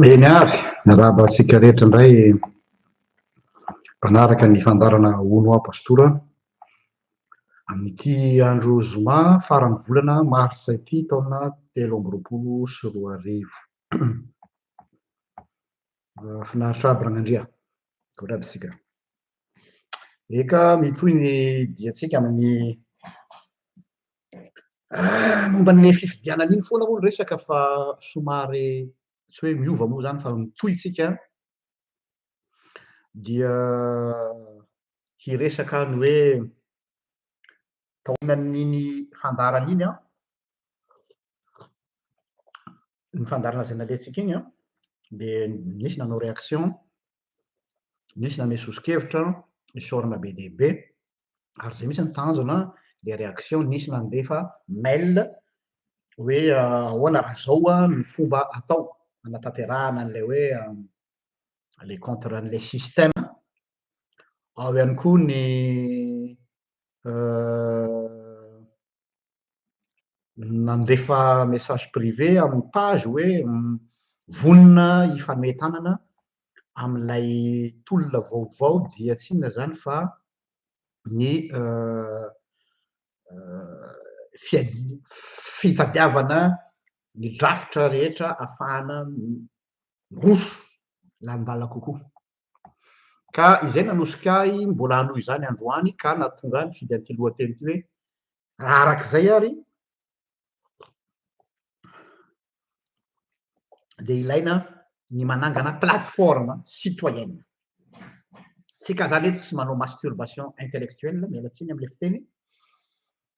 Eny ary, miarahaba antsika rehetra indray mpanaraka ny fandaharana Hono Aho Pastora amin'ity andro zoma faran'ny volana martsa ity taona 2023. Mahafinaritra aby Ragnandria. Akory aby isika. Eka, mitohy ny diantsika amin'ny momba ny fifidianana iny foana moa ny resaka fa somary tsy hoe miova moa izany fa mitohy tsika dia hiresaka ny hoe taorian'iny fandaharana iny an, ny fandaharana izay nalehantsika iny an, dia nisy nanao réaction, nisy nanome soso-kevitra, isaorana be dia be, ary izay mihitsy ny tanjona, ilay réaction, nisy nandefa mail hoe ahoana raha izao ny fomba atao hanatanterahana an'ilay hoe le contre an'ilay système, ao ihany koa ny nandefa message privé amin'ny page hoe vonona hifanome tanana amin'ilay tolona vaovao dia tsy inona izany fa ny fitadiavana ny drafitra rehetra ahafahana miroso lalindalina kokoa. Ka izay nanosika ahy mbola hanohy izany androany ka nahatonga ahy nifidy an'ity lohateny ity hoe raha arak'izay ary dia ilaina ny manangana plateforme citoyenne. Tsika zany eto tsy manao masturbation intellectuelle, miala tsiny amin'ilay fiteny,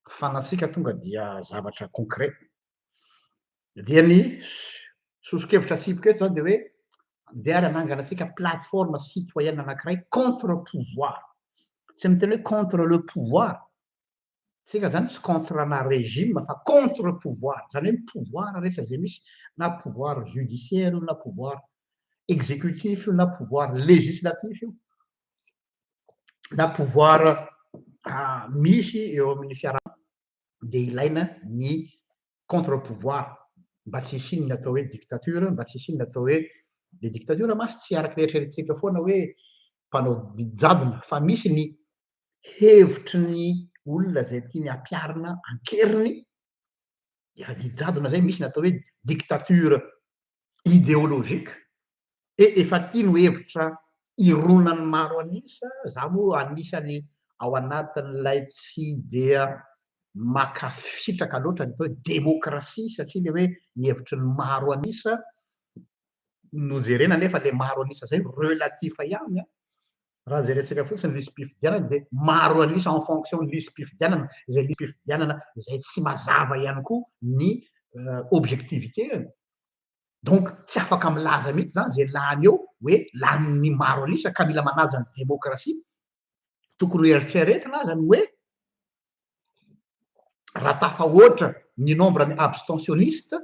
fa ny antsika tonga dia zavatra concret. Dia ny soso-kevitra atsipiko eto zany dia hoe andeha ary hanangana antsika plateforme citoyenne anankiray contre pouvoir. Tsy miteny hoe contre le pouvoir. Tsika zany tsy contre ana régime fa contre pouvoir. Zany hoe ny pouvoir rehetra izay misy na pouvoir judiciaire io na pouvoir exécutif io na pouvoir législatif io na pouvoir misy eo amin'ny fiarahamonina dia ilaina ny contre pouvoir mba tsy hisian'ny atao hoe dictature, mba tsy hisian'ny atao hoe le dictature mantsy tsy araka ny eritreretintsika foana hoe mpanao didy jadona fa misy ny hevitry ny olona izay tiany hampiharina an-keriny, efa didy jadona izay, misy ny atao hoe dictature idéologique e efa ity no hevitra ironan'ny maro an'isa, za moa anisany ao anatin'ilay tsy dia maka sitraka loatra ny atao hoe demokrasia satria le hoe ny hevitry ny maro an'isa no jerena nefa le maro an'isa zay relatif ihany an, raha jerentsika fotsiny lisi-pifidianana dia maro an'isa en fonction ny lisi-pifidianana, izay lisi-pifidianana izay tsy mazava ihany koa ny objectivité-ny. Donc tsy afaka milaza mihitsy zany zay lany eo hoe lanin'ny maro an'isa ka mila manaja ny demokrasia. Tokony ho eritreretina aza ny hoe raha tafahoatra ny nombre ny abstentionniste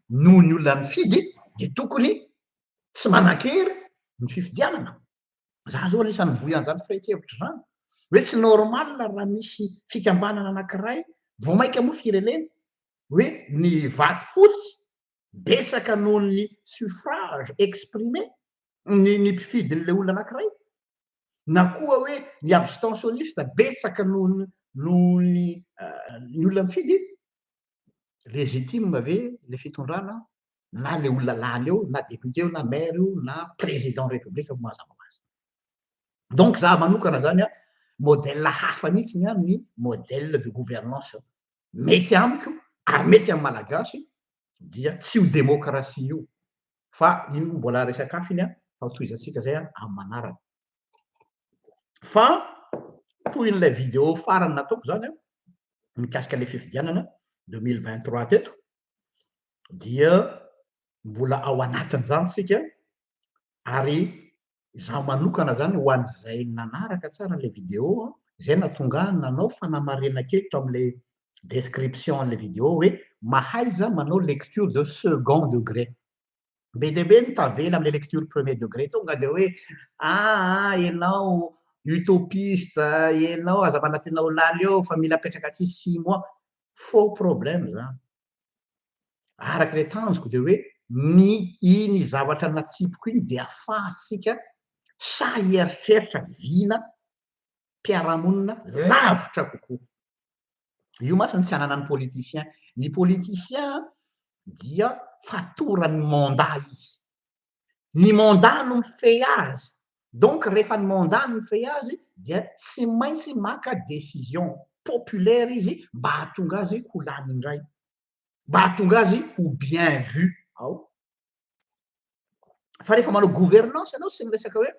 noho ny olona nifidy dia tokony tsy manan-kery ny fifidianana. Za zao anisan'ny mivoy an'izany fehin-kevitra izany. Hoe tsy normal raha misy fikambanana anankiray, vao mainka moa firenena, hoe ny vato fotsy betsaka noho ny suffrage exprimé ny ny mpifidin'ilay olona anankiray, na koa hoe ny abstentionniste betsaka noho ny noho ny ny olona mifidy, légitime ve le fitondrana na le olona lany eo na député io na maire io na président république mazava ho azy. Donc za manokana zany an, modèle hafa mihitsy ny ahy ny modèle de gouvernance mety amiko ary mety amin'ny malagasy. dia tsy io demokrasia io fa iny moa mbola resaka hafa iny an, fa ho tohizantsika zay an amin'ny manaraka. Fa tohin'ilay vidéo farany nataoko zany an, mikasika ilay fifidianana 2023 teto dia mbola ao anatin'izany tsika ary izaho manokana zany ho an'izay nanaraka tsara ilay vidéo an, izay nahatonga ahy nanao fanamarihana kely tao amin'ilay description an'ilay vidéo hoe mahaiza manao lecture de second degré. Be dia be ny tavela amin'ilay lecture premier degré, tonga dia hoe aa ianao utopiste, ianao aza manantena ho lany eo fa mila apetraka aty six mois. Faux problème zany. Araka ilay tanjoko dia hoe ny iny zavatra natsipiko iny dia afahantsika sahy hieritreritra vina mpiaramonina lavitra kokoa. Io mantsy ny tsy ananan'ny politicien. Ny politicien dia fatoran'ny mandat izy. Ny mandat no mifehy azy. Donc rehefa ny mandat no mifehy azy dia tsy maintsy maka décision populaire izy mba hahatonga azy ho lany indray. Mba hahatonga azy ho bien vu ao. Fa rehefa manao gouvernance ianao tsy miresaka hoe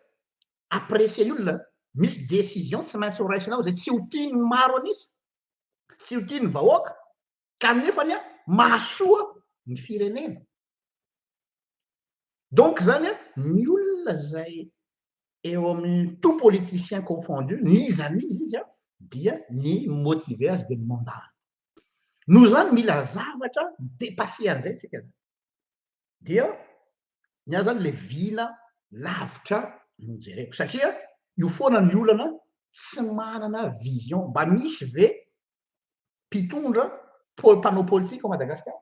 apprécier ny olona, misy décision tsy maintsy ho raisinao izay tsy ho tian'ny maro an'isa, tsy ho tian'ny vahoaka, kanefany mahasoa ny firenena. Donc zany ny olona izay eo amin'ny tout politicien confondu, n'iza n'iza izy dia ny motiver azy dia ny mandat. Noho izany mila zavatra mi-dépasser an'izay tsika zany. Dia ny ahy zany le vina lavitra no jereko satria io foana ny olana tsy manana vision. Mba misy ve mpitondra mpanao politika ao Madagasikara?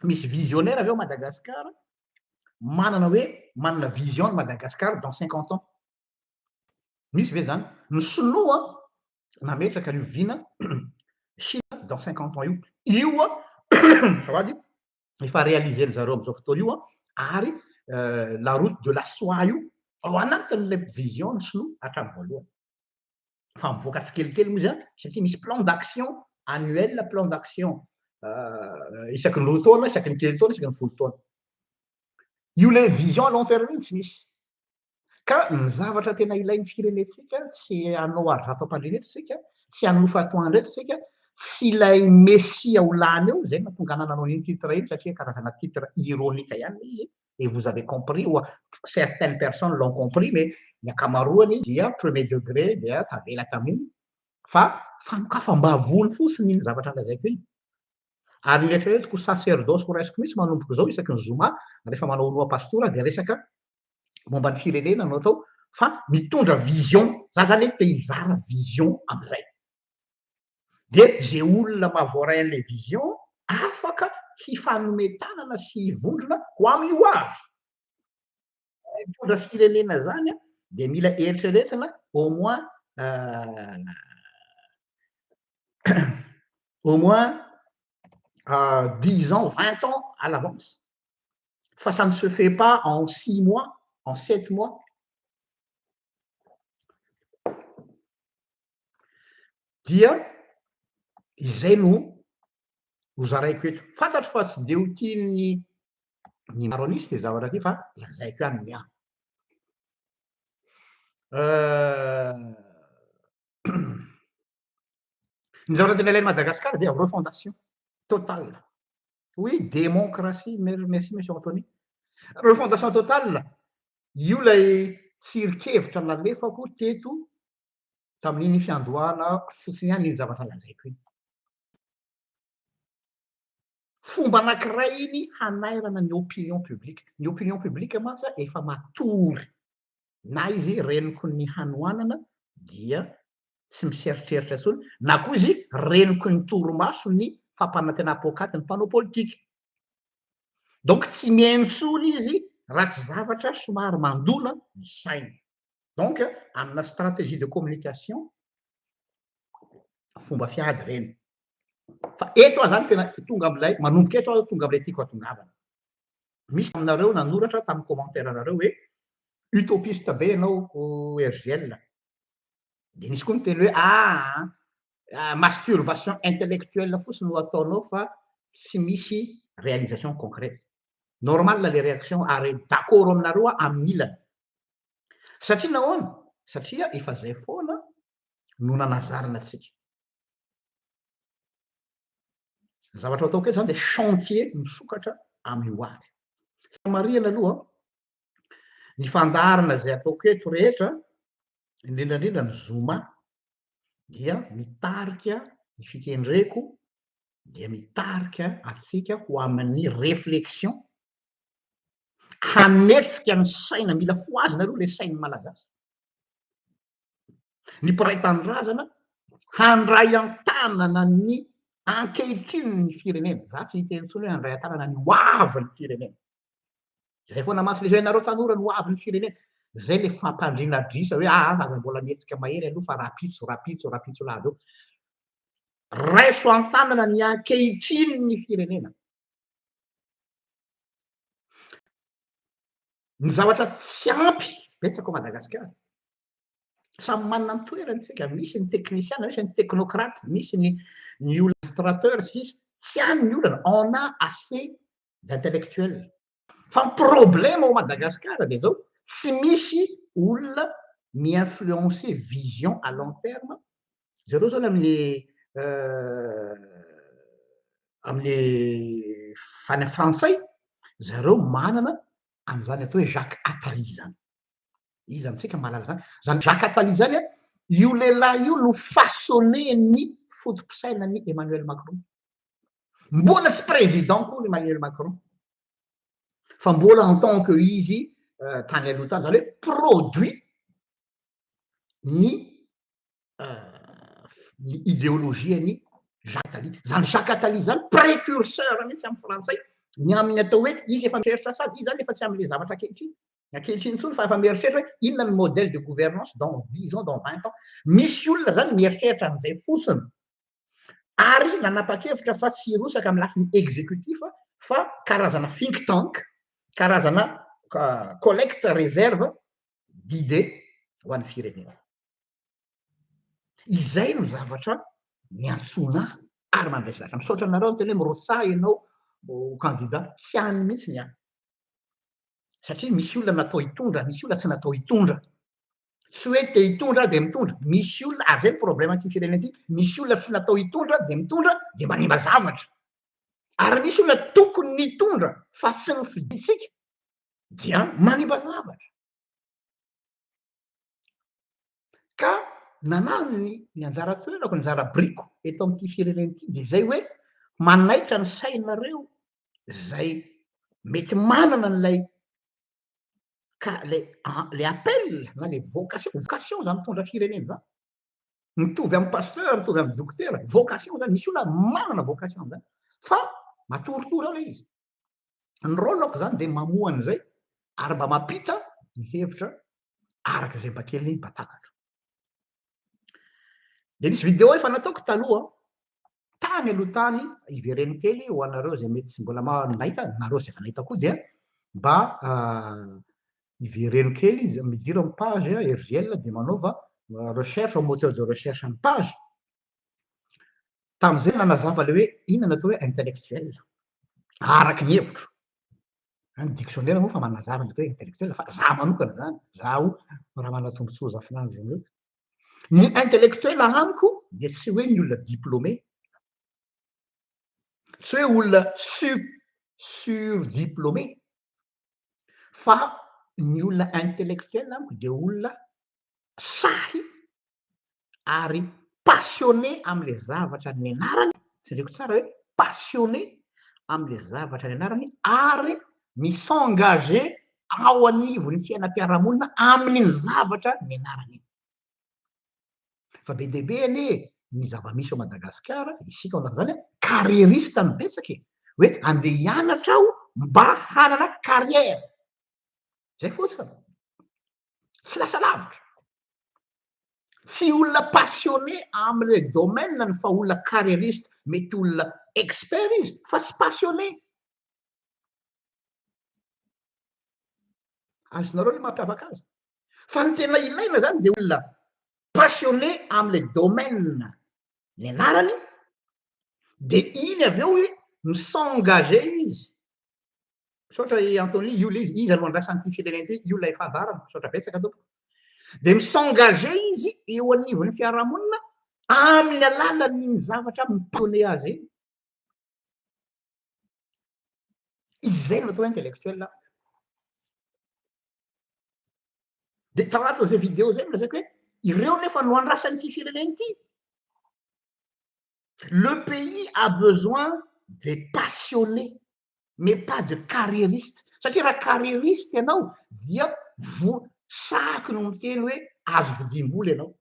Misy visionnaire ve ao Madagasikara manana hoe manana vision ny Madagasikara dans 50 ans? Misy ve zany? Ny sinoa nametraka an'io vina Chine dans 50 ans io. Io azafady efa réaliser-ny zareo amin'izao fotoana io ary la route de la soie io ao anatin'ilay vision ny sinoa hatramin'ny voalohany. Fa mivoaka tsikelikely moa izy satria misy plan d'action annuel, plan d'action isaky ny 2 taona, isaky ny 3 taona, isaky ny 10 taona. Io ilay vision à long terme io tsy misy. Ka ny zavatra tena ilain'ny firenentsika, tsy hanao aro vato am-pandriana eto isika, tsy hanofy atoandro eto isika, tsy ilay Mesia ho lany eo, izay no nahatonga anah nanao an'iny titre iny satria karazana titre ironique ihany ilay izy, et vous avez compris ou certaines personnes l'ont compris, mais ny ankamaroany dia premier degré dia tavela tamin'iny, fa fanokafam-bavony fotsiny iny zavatra lazaiko iny. Ary ny eritreretiko ho sacerdoce ho raisiko mihitsy manomboka izao isaky ny zoma rehefa manao oloha pastora dia resaka momba ny firenena no atao fa mitondra vision, za zany te hizara vision amizay. De ze olona mahavoaray an'le vision afaka hifanome tanana sy hivondrona ho amin'ny ho avy. Mitondra firenena zany de mila eritreretina au moins au moins 10 ans, 20 ans à l'avance. Fa ça ne se fait pas en 6 mois, en 7 mois. Dia izay no ho zaraiko eto. Fantatro fa tsy dia ho tian'ny ny maro an'isa ity zavatra ity fa lazaiko ihany ny ahy. Ny zavatra tena ilain'i Madagasikara dia refondation totale. Oui, démocratie, merci monsieur Anthony. Refondation totale, io ilay tsirin-kevitra nalefako teto tamin'iny fiandohana fotsiny ihany iny zavatra lazaiko iny. Fomba anankiray iny hanairana ny opinion publique. Ny opinion publique mantsy efa matory. Na izy reniko ny hanoanana dia tsy miseritreritra intsony, na koa izy renoky ny torimaso ny fampanantenam poakaty ny mpanao politika. Donc tsy mihaino intsony izy raha tsy zavatra somary mandona ny sainy. Donc amina stratégie de communication fomba fiady ireny. Fa eto aho zany tena tonga amin'ilay, manomboka eto aho tonga amin'ilay tiako hatongavana. Misy aminareo nanoratra tamin'ny commentaire nareo hoe utopiste be ianao RGL. Dia nisy koa niteny hoe ah, masturbation intellectuelle fotsiny no ataonao fa tsy misy. réalisation concrète. Normal le réaction ary d'accord aminareo aho amin'ny ilany. Satria nahoana? Satria efa zay foana no nanazarana antsika. Ny zavatra ataoko eto zany dia chantier misokatra amin'ny ho avy. Fanamarihana aloha, ny fandaharana izay ataoko eto rehetra, indrindra indrindra ny zoma, dia mitarika ny fikendreko dia mitarika antsika ho amin'ny réflexion, hanetsika ny saina, mila fohazina aloha ilay sain'ny Malagasy. Ny mpiray tanindrazana handray an-tanana ny ankehitriny ny firenena. Za tsy hiteny intsony hoe handray an-tanana ny ho avin'ny firenena. Zay foana mantsy le hoe ianareo tanora ny ho avin'ny firenena. Zay le fampandriana adrisa hoe aa aza mbola mihetsika mahery aloha fa rahampitso, rahampitso, rahampitso lava eo. Raiso an-tanana ny ankehitriny ny firenena. Ny zavatra tsy ampy betsaka ao Madagasikara. Samy manana ny toerany tsika, misy ny teknisiana, misy ny teknokraty, misy ny ny olona administrateur sisa, tsy any ny olana, on a assez d'intellectuels. Fa ny problème ao Madagasikara dia zao, tsy misy olona mi-influencer vision à long terme, zareo zany amin'ny amin'ny any frantsay, zareo manana an'izany atao hoe Jacques Attali zany. Iza amintsika mahalala izany? Izany Jacques Attali izany an, io lehilahy io no façonner-n'ny foto-pisainan'i Emmanuel Macron. Mbola tsy président koa Emmanuel Macron. Fa mbola en tant que izy tany aloha tany, izany hoe produit ny ny idéologie-n'i Jacques Attali. Izany Jacques Attali izany précurseur mihitsy amin'ny frantsay ny amin'ny atao hoe izy efa mieritreritra sady, izy izany efa tsy amin'ilay zavatra ankehitriny. Ankehitriny intsony fa efa mieritreritra hoe inona ny modèle de gouvernance dans dix ans, dans vingt ans. Misy olona izany mieritreritra an'izay fotsiny ary nanapa-kevitra fa tsy hirotsaka amin'ny lafiny exécutif fa karazana think tank, karazana collecte réserve d'idées ho an'ny firenena. Izay no zavatra niantsoana ahy ary mandresy lahatra. Misaotra anareo niteny hoe mirotsaha ianao ho candidat. Tsy any mihitsy ny ahy. Satria misy olona natao hitondra, misy olona tsy natao hitondra. Tsy hoe te hitondra aho dia mitondra. Misy olona, ary izay ny problème an'ity firenena ity, misy olona tsy natao hitondra dia mitondra dia manimba zavatra. Ary misy olona tokony nitondra fa tsy nofidintsika dia manimba zavatra. Ka nanano ny ny anjara toerako, ny anjara biriko eto amin'ity firenena ity dia izay hoe manaitra ny sainareo izay mety manana an'ilay ka le le appel na le vocation, vocation zany mitondra firenena zany. Mitovy amin'ny pasteur, mitovy amin'ny dokotera, vocation zany, misy olona manana vocation zany fa matoritory ao ilay izy. Ny rôle-ko zany dia mamoha an'izay ary mba mampita ny hevitra araka izay mba kely mba takatro. Dia nisy vidéo efa nataoko taloha, tany aloha tany, ivereno kely ho anareo izay mety tsy mbola nahita, nareo izay efa nahita koa dia mba ivereno kely, midira amin'ny page RJL dia manaova recherche au moteur de recherche amin'ny page. Tamin'izay nanazava ilay hoe inona no atao hoe intellectuel, araka ny hevitro. Ny dictionnaire moa fa manazava ny atao hoe intellectuel fa za manokana zany, zaho Ramanatombotsoa Zafinandro Jean Luc. Ny intellectuel amiko dia tsy hoe ny olona diplômé, tsy hoe olona surdiplômé, fa ny olona intellectuel amiko dia olona sahy ary passionné amin'ilay zavatra nianarany, tsindriko tsara hoe passionné amin'ilay zavatra nianarany ary mi-s'engager ao anivon'ny fiainam-piarahamonina amin'iny zavatra nianarany iny. Fa be dia be anie ny zava-misy ao Madagasikara, isika ao anatin'izany, carriériste no betsaka e! Hoe andeha hianatra aho mba hanana carrière. Zay fotsiny. Tsy lasa lavitra. Tsy olona passionné amin'ilay domaine-ny fa olona carriériste, mety olona expert izy fa tsy passionné. Azonareo ny mampiavaka azy. Fa ny tena ilaina zany dia olona passionné amin'ilay domaine nianarany, dia iny avy eo hoe Mi-s'engager izy. Misaotra i Anthony, io ilay izy, iza no andrasan'ity firenena ity, io ilay fandaharana, misaotra betsaka tompoko. Dia mi-s'engager izy eo anivon'ny fiarahamonina amin'ny alalan'iny zavatra mi-passionner azy iny. Izay no atao hoe intellectuel. Dia tao anatin'izay vidéo izay no lazaiko hoe ireo nefa no andrasan'ity firenena ity. Le pays a besoin des passionnés mais pas de carriéristes satria raha carriériste ianao dia vo saky no miteny hoe azo vidiam-bola ianao.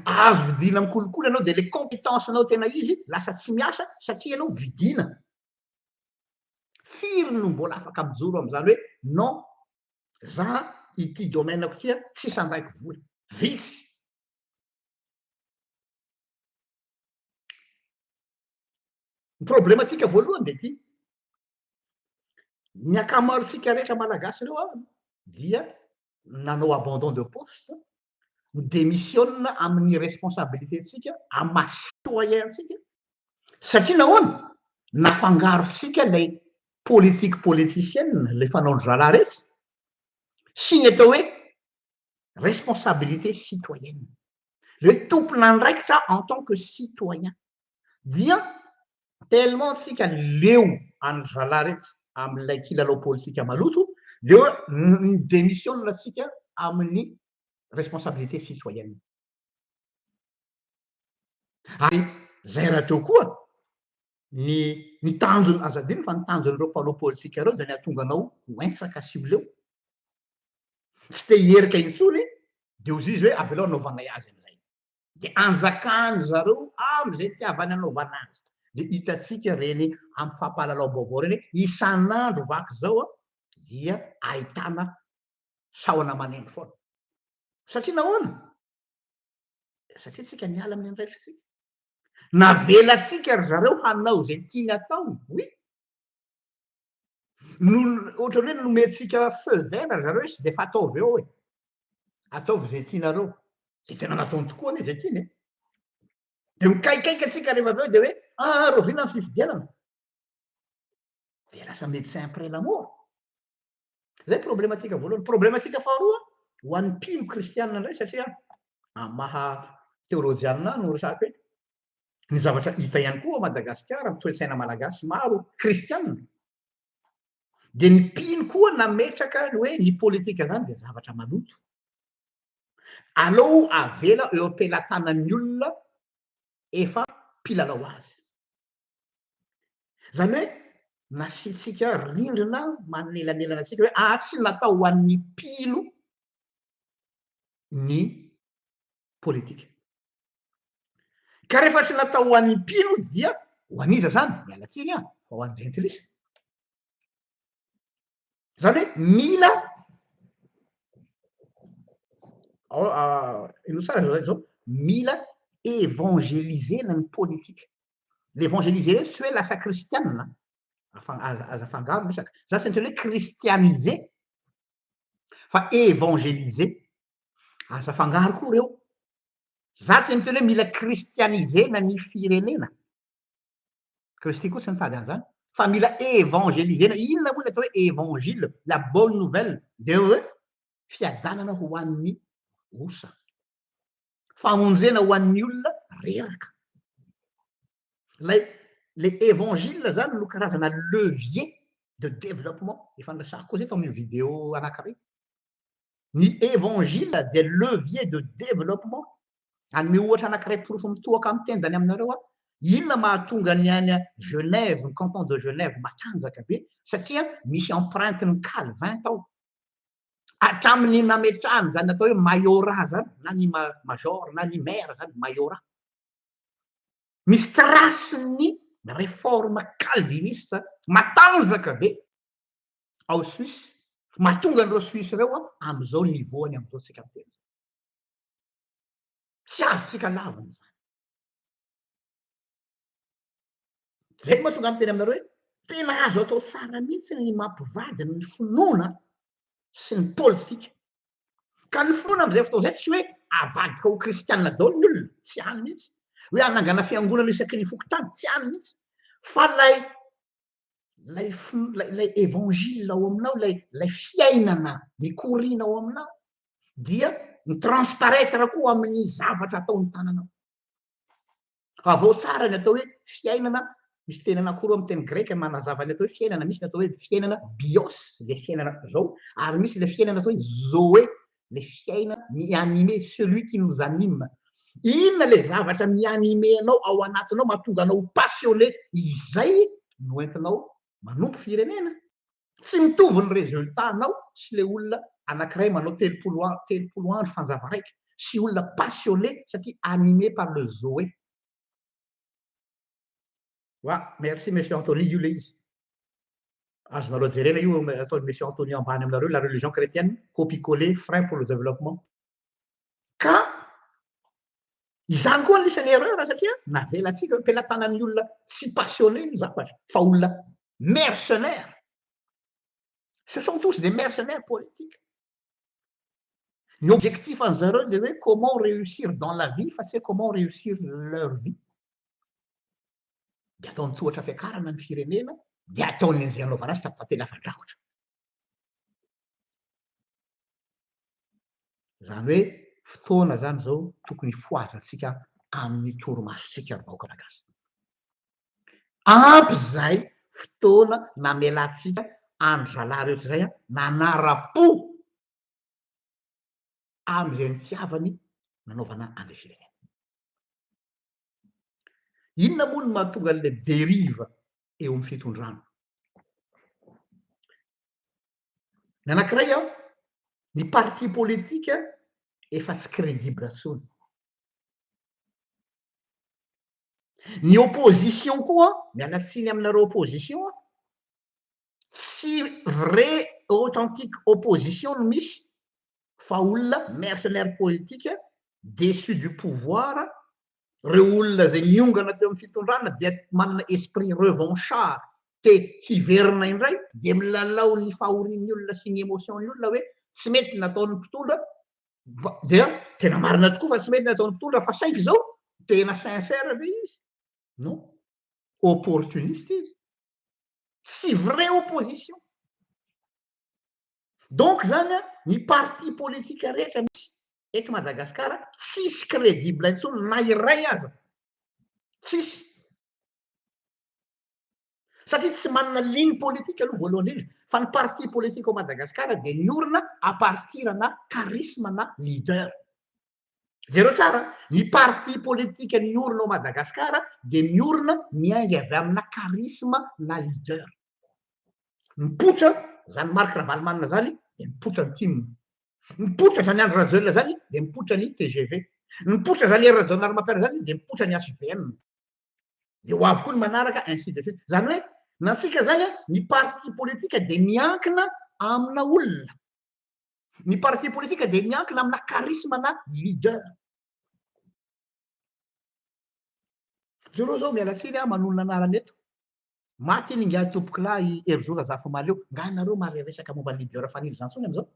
Azo vidiana amin'ny kolikoly ianao dia le compétence nao tena izy lasa tsy miasa satria ianao vidiana. Firy no mbola afaka mijoro amin'izany hoe non za ity domaine-ko ity tsy sandaiko vola. Vitsy. Ny problematika voalohany dia ity, ny ankamaroantsika rehetra malagasy ireo an, dia nanao abandon de poste, mi-démissionne amin'ny responsabilité-ntsika, amin'ny maha citoyen antsika, satria nahoana? Nafangarontsika ilay politique politicienne, ilay fanaon-dry zalahy retsy, sy ny atao hoe responsabilité citoyenne, le hoe tompon'andraikitra en tant que citoyen, dia tellement tsika leo an'ry zalahy retsy amin'ilay kilalao politika maloto de hoe mi-démissionne tsika amin'ny responsabilité citoyenne. Ary zay rahateo koa ny ny tanjona, aza adino fa ny tanjon'ireo mpanao politika ireo dia ny hahatonga anao ho entsaka sy ho leo. Tsy te hiherika intsony dia hozy izy hoe avelao hanaovanay azy amin'izay. Dia anjakany zareo amin'izay itiavany hanaovana azy. Dia hitantsika ireny amin'ny fampahalalam-baovao ireny hoe isan'andro vaky izao dia ahitana sahona maneno foana. Satria nahoana? Satria tsika miala amin'ny andraikitsika. Navelantsika ry zareo hanao izay tiany atao, oui. No, ohatran'ny hoe nomentsika feu vert ry zareo hoe sy dia efa ataovy eo e. Ataovy izay tianareo. Dia tena nataony tokoa anie izay tiany e. Dia mikaikaika tsika rehefa avy eo dia hoe ah, rahoviana ny fifidianana? Dia lasa médecin après la mort. Zay problematika voalohany. Problematika faharoa ho an'ny mpino kristianina indray satria amin'ny maha teolojianina ahy no resahako eto. Ny zavatra hita ihany koa ao Madagasikara amin'ny toe-tsaina malagasy maro kristianina dia ny mpino koa nametraka ny hoe ny politika zany dia zavatra maloto. Aleo avela eo am-pelatanan'ny olona efa mpilalao azy. Izany hoe nasiantsika rindrina manelanelana antsika hoe ah tsy natao ho an'ny mpino ny politika. Ka rehefa tsy natao ho an'ny mpino dia ho an'iza zany? Miala tsiny aho fa ho an'ny jentilisa. Zany hoe mila ino tsara zao zao mila évangéliser-na ny politika. L'évangéliser eto tsy hoe lasa kristianina, aza afangaro ny resaka. Za tsy niteny hoe christianiser fa évangéliser. Aza afangaro koa ireo. Za tsy niteny hoe mila christianiser-na ny firenena. Kristy koa tsy nitady an'izany fa mila évangéliser-na. Inona moa ny atao hoe évangile? La bonne nouvelle dia hoe fiadanana ho an'ny osa. Famonjena ho an'ny olona reraka. Ilay le évangile zany no karazana levier de développement. Efa niresahako koa zay tao amin'io vidéo anankiray. Ny évangile dia levier de développement. Hanome ohatra anankiray porofo mitohaka amin'ny tendany aminareo aho. Inona mahatonga ny any Genève, ny canton de Genève matanjaka be? Satria misy empreinte-n'i Calvin tao. Hatramin'ny nametrahany izany atao hoe mayorat izany, na ny major na ny maire izany, mayorat. Misy trace-n'ny réforme calviniste matanjaka be ao Suisse, mahatonga an'ireo Suisse ireo amin'izao niveau-ny amin'izao tsika miteny izao. Tsy azontsika lavina izany. Zay no mahatonga miteny aminareo hoe tena azo atao tsara mihitsy ny mampivady ny finoana sy ny politika. Ka ny finoana amin'izay fotoana izay tsy hoe avadika ho kristianina daholo ny olona, tsy any mihitsy. Hoe hanangana fiangonana isaky ny fokontany, tsy any mihitsy. Fa lay lay lay lay évangile ao aminao, lay lay fiainana mikoriana ao aminao dia mi-transparaître koa amin'ny zavatra ataon'ny tananao. Avao tsara ny atao hoe fiainana, misy teny anankiroa amin'ny teny greka manazava ny atao hoe fiainana, misy ny atao hoe fiainana bios, le fiainana zao, ary misy le fiainana atao hoe zoe, le fiainana mi-animer, celui qui nous anime. Inona le zavatra mi-animer anao ao anatinao mahatonga anao ho passionné, izay no entinao manompo firenena. Tsy mitovy ny résultat nao sy le olona anankiray manao 30 an, 30 andro fanjava raika sy olona passionné satria animé par le zoe. Wa, merci monsieur Anthony, io le izy. Azonareo jerena io ataon'i monsieur Anthony ambany aminareo, la religion chrétienne, copie-coller, frein pour le développement. Ka izany koa anisan'ny erreur satria navelantsika eo am-pelatanan'ny olona tsy passionné ny zavatra fa olona mercenaire. Ce sont tous des mercenaires politiques. Ny objectif an'zareo dia hoe comment réussir dans la vie fa tsy hoe comment réussir leur vie. Dia ataony tohatra fiakarana ny firenena, dia ataony an'izay anaovana azy fa tantely afa-drakotra. Izany hoe fotoana izany izao tokony hifohazantsika amin'ny torimasontsika ry vahoaka malagasy. Ampy izay fotoana namelantsika an-dry zalahy rehetra izay nanara-po amin'izay nitiavany nanaovana an'ilay firenena. Inona moa no mahatonga an'ilay dérive eo amin'ny fitondrana? Ny anankiray an, ny parti politique efa tsy crédible intsony. Ny opposition koa, miala tsiny aminareo opposition an, tsy vrai authentique opposition no misy fa olona mercenaire politique déçu du pouvoir, reo olona zay niongana teo amin'ny fitondrana dia manana esprit revanchard te hiverina indray dia milalao ny fahorian'ny olona sy ny émotion ny olona hoe tsy mety ny nataon'ny mpitondra dia tena marina tokoa fa tsy mety ny nataon'ny mpitondra fa saingy izao tena sincère ve izy? Non, opportuniste izy, tsy vrai opposition. Donc zany an, ny parti politique rehetra misy eto Madagascar tsisy crédible intsony na iray aza, tsisy. Satria tsy manana ligne politique aloha voalohany indrindra, fa ny parti politique ao Madagascar dia miorina à partir ana charisme na leader. Jereo tsara, ny parti politique miorina ao Madagascar dia miorina miainga avy amina charisme na leader. Mipoitra zany Marc Ravalomanana zany dia mipoitra ny tim. Mipoitra zany Andry Rajoelina zany dia mipoitra ny tgv. Mipoitra zany Hery Rajaonarimampianina zany dia mipoitra ny HVM. Dia ho avy koa ny manaraka ainsi de suite. Zany hoe na antsika zany ny parti politique dia miankina amina olona. Ny parti politique dia miankina amina charisme na leader. Jereo zao miala tsiny aho manonona anarana eto. Maty iny ingahy tompokolahy Herizo Razafimahaleo, nga nareo mahare resaka momba ny leader Fanilo zany tsony amizao?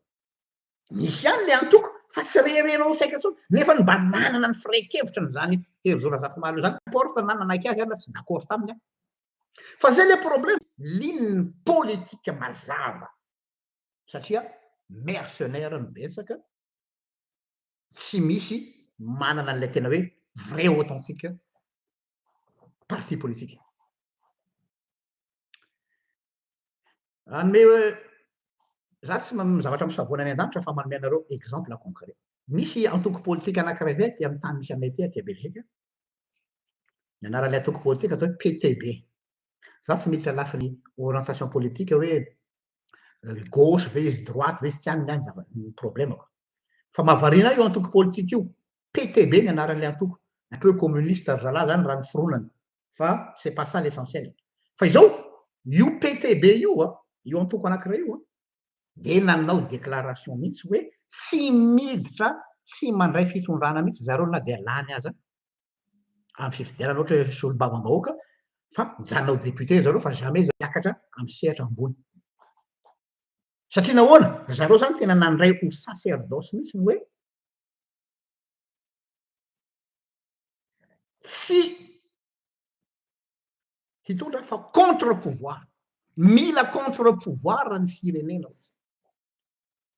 Misy ihany le antoko fa tsy rerenao saika tsony, nefa mba nanana ny firehan-kevitra an'izany Herizo Razafimahaleo zany, importe na nanaiky azy aho na tsy d'accord taminy aho. Fa zay le problème, ligne politique mazava satria mercenaire no betsaka, tsy misy manana an'ilay tena hoe vrai authentique parti politique. Hanome hoe za tsy zavatra misavoana any an-danitra fa manome anareo exemple concret. Misy antoko politika anankiray zay aty amin'ny tany misy anay aty, aty Belgique. Ny anaran'ilay antoko politika atao hoe PTB. Za tsy miditra lafiny orientation politique hoe gauche ve izy, droite ve izy, tsy any ny ahy ny zava- ny problemako. Fa mahavariana ahy io antoko politika io. PTB ny anaran'ilay antoko, un peu communiste ry zalahy zany raha ny fironany, fa c'est pas ça l'essentiel. Fa izao, io PTB io an, io antoko anankiray io an, dia nanao déclaration mihitsy hoe tsy miditra, tsy mandray fitondrana mihitsy zareo na dia lany aza amin'ny fifidianana ohatra hoe solombavambahoaka, fa mijanona ho député zareo fa jamais zareo hiakatra amin'ny sehatra ambony. Satria nahoana? Zareo zany tena nandray ho sacerdoce mihitsy ny hoe Tsy. Hitondra fa contre pouvoir. Mila contre pouvoir ny firenena.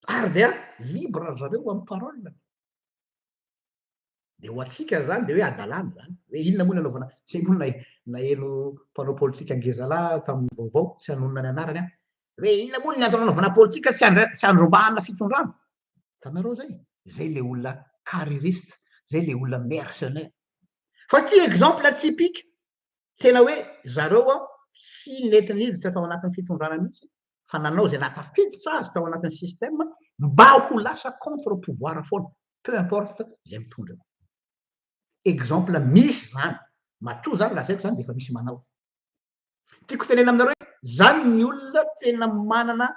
Ary dia libre ry zareo amin'ny parole. Dia ho antsika zany dia hoe hadalana zany. Hoe inona moa ny anaovana, zay moa na naheno mpanao politika ngezalahy tamin'ny vaovao, tsy hanonona ny anarany aho. Hoe inona moa ny antony anaovana politika tsy handra- tsy handrombahana fitondrana. Hitanareo zay? Zay le olona carriériste, zay le olona mercenaire. Fa ty exemple typique, tena hoe zareo an, tsy nety niditra tao anatin'ny fitondrana mihitsy, fa nanao izay nahatafiditra azy tao anatin'ny système mba ho lasa contre pouvoir foana, peu importe izay mitondra eo. Exemple misy zany, matoa zany lazaiko zany dia efa misy manao. Tiako tenena aminareo hoe zany ny olona tena manana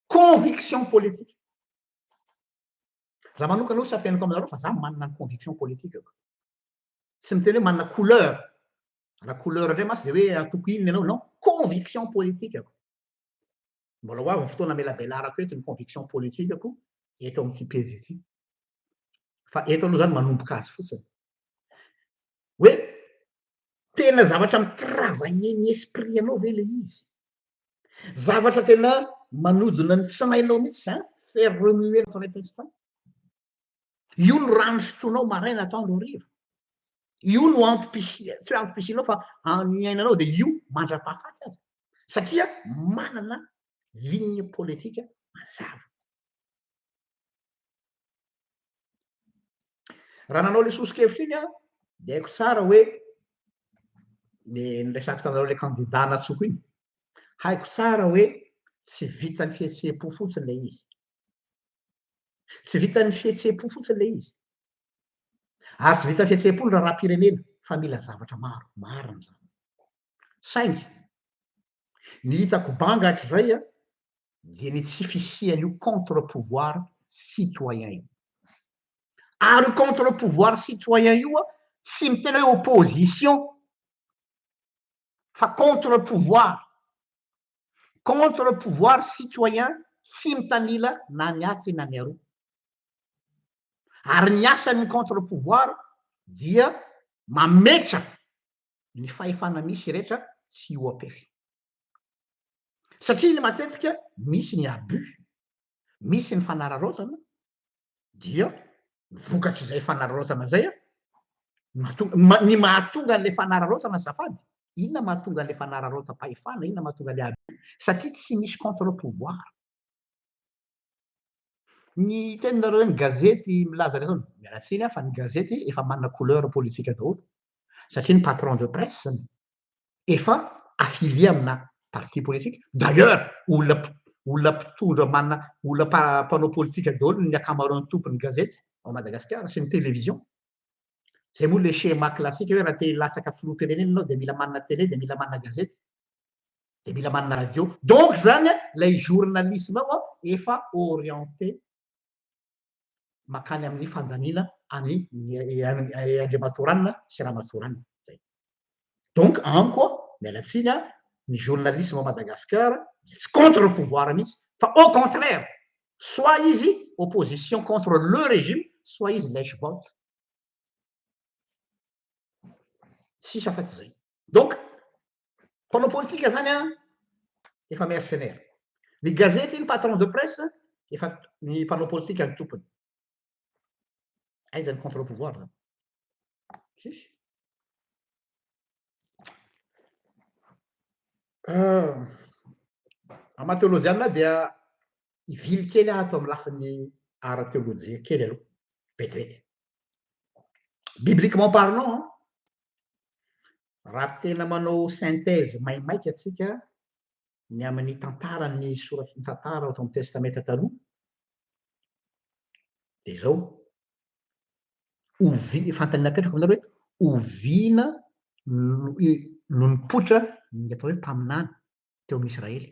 conviction politique. Za manokana aloha tsy afeniko aminareo fa za manana ny conviction politique-ko. Tsy miteny hoe manana couleur, raha couleur indray mantsy dia hoe antoko inona ianao, non, conviction politique-ko. Mbola ho avy ny fotoana amelabelarako eto ny conviction politique-ko eto amin'ity pejy ity. Fa eto aloha zany manomboka azy fotsiny. Hoe tena zavatra mi-travailler ny esprit anao ve le izy? Zavatra tena manodina ny tsinainao mihitsy zany, faire remuer ton intestin. Io no rano sotroinao maraina atoandro hariva. Io no antom-pisia, tsy hoe antom-pisianao fa ny ainanao dia io mandra-pahafaty aza. Satria manana ligne politique mazava. Raha nanao le soso-kevitra iny aho dia haiko tsara hoe le niresahako taminareo le candidat natsoko iny, haiko tsara hoe tsy vitan'ny fihetseham-po fotsiny le izy. Tsy vitan'ny fihetseham-po fotsiny le izy. Ary tsy vitan'ny fihetseham-po ny raharaham-pirenena fa mila zavatra maro, marina izany. Saingy ny hitako banga hatrizay dia ny tsy fisian'io contre pouvoir citoyen io. Ary io contre pouvoir citoyen io tsy miteny hoe opposition fa contre pouvoir. Contre pouvoir citoyen tsy mitanila na ny atsy na ny aroa. Ary ny asan'ny contre pouvoir dia mametra ny fahefana misy rehetra tsy hihoa-pefy. Satria ny matetika misy ny abus, misy ny fanararaotana, dia vokatr'izay fanararaotana izay mahatonga, ny mahatonga an'ilay fanararaotana azafady, inona mahatonga an'ilay fanararaotam-pahefana, inona mahatonga an'ilay abus, satria tsy misy contre pouvoir. Ny teninareo hoe ny gazety milaza an'izao, miala tsiny aho fa ny gazety efa manana couleur politique daholo satria ny patron de presse efa affilié amina parti politique. D'ailleurs olona olona mpitondra manana olona mpanao politique daholo ny ankamaroan'ny tompon'ny gazety ao Madagasikara sy ny télévision. Zay moa le schéma classique hoe raha te hilatsaka filoham-pirenena ianao dia mila manana télé dia mila manana gazety. dia mila manana radio. Donc zany a, ilay journalisme ao a efa orienté makany amin'ny fandaniana any Andriamatoa Ranona sy Ramatoa Ranona. Zay. Donc amiko a, miala tsiny a, ny journalisme ao Madagascar dia tsy contre le pouvoir mihitsy fa au contraire, soit izy opposition contre le régime, soit izy lèche-botte. Tsisy afa-tsy zay. Donc mpanao politika zany an, efa mercenaire. Ny gazety, ny patron de presse, efa ny mpanao politika ny tompony. Aiza ny contre pouvoir zany? Tsisy. Euh, amin'ny maha teolojiana dia hivily kely aho ato amin'ny lafiny ara-teolojia kely aloha, vetivety. Bibliquement parlant, Raha tena manao synthèse maimaika antsika ny amin'ny tantaran'ny soratry ny tantara ao amin'ny Testamenta Taloha, dia izao, ovi, fanontaniana apetrako aminareo hoe oviana no no nipoitra ny atao hoe mpaminany teo amin'ny Israely?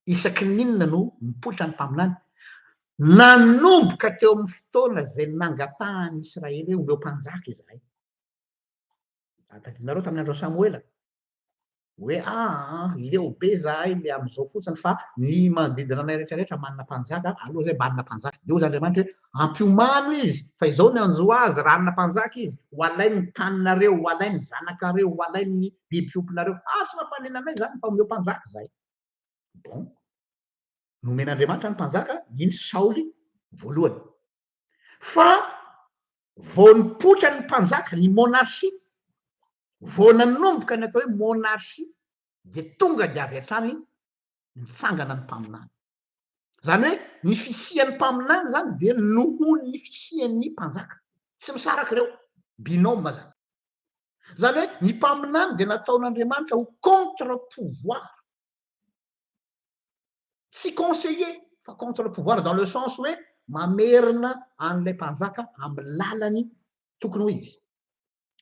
Isaky ny inona no nipoitra ny mpaminany? Nanomboka teo amin'ny fotoana izay nangatahan'ny Israely hoe omeo mpanjaka izahay. Tadidinareo tamin'ny andron'i Samoela. Hoe aa leo be zahay le am'izao fotsiny fa ny manodidina anay rehetrarehetra manana mpanjaka, aloha zay manana mpanjaka. De hozy Andriamanitra hoe ampiomano izy fa izao ny anjo azy raha hanana mpanjaka izy, ho alainy ny taninareo, ho alainy ny zanakareo, ho alainy ny biby fiompinareo. Ah, tsy mampanina anay zany fa omeo mpanjaka zahay. Bon, nomen'Andriamanitra ny mpanjaka, iny Saoly voalohany. Fa vao nipoitra ny mpanjaka, ny monarchie, vao nanomboka ny atao hoe monarchie, dia tonga dia avy hatrany nitsangana ny mpaminany. Izany hoe ny fisian'ny mpaminany izany dia noho ny fisian'ny mpanjaka. Tsy misaraka ireo, binôme izany. Izany hoe ny mpaminany dia nataon'Andriamanitra ho contre pouvoir. Tsy conseiller fa contre pouvoir dans le sens hoe mamerina an'ilay mpanjaka amin'ny lalany tokony ho izy.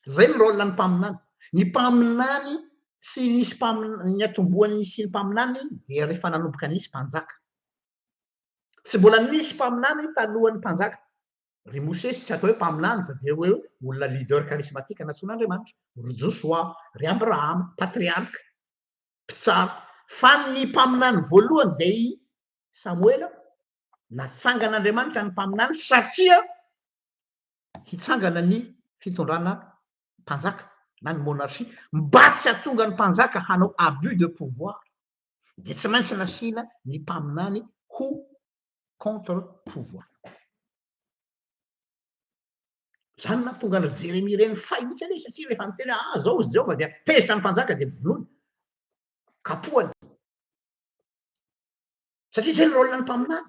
Zay ny rôle ny mpaminany. Ny mpaminany tsy nisy mpaminany, ny atombohan'ny nisian'ny mpaminany dia rehefa nanomboka nisy mpanjaka. Tsy mbola nisy mpaminany talohan'ny mpanjaka. Ry Mosesy tsy atao hoe mpaminany fa dia hoe olona leader charismatique nantsoin'Andriamanitra. Ry Josoa, ry Abrahama, patriarche. Mpitsara. Fa ny mpaminany voalohany dia i Samoela, natsangan'Andriamanitra ny mpaminany satria hitsangana ny fitondrana mpanjaka na ny monarchie, mba tsy hahatonga ny mpanjaka hanao abus de pouvoir dia tsy maintsy nasiana ny mpaminany ho contre pouvoir. Zany nahatonga an-dry Jeremia ireny fay mihitsy anie satria rehefa niteny hoe ah zao hozy Jehovah dia tezitra ny mpanjaka dia vonoiny, kapohany. Satria zay ny rôle ny mpaminany.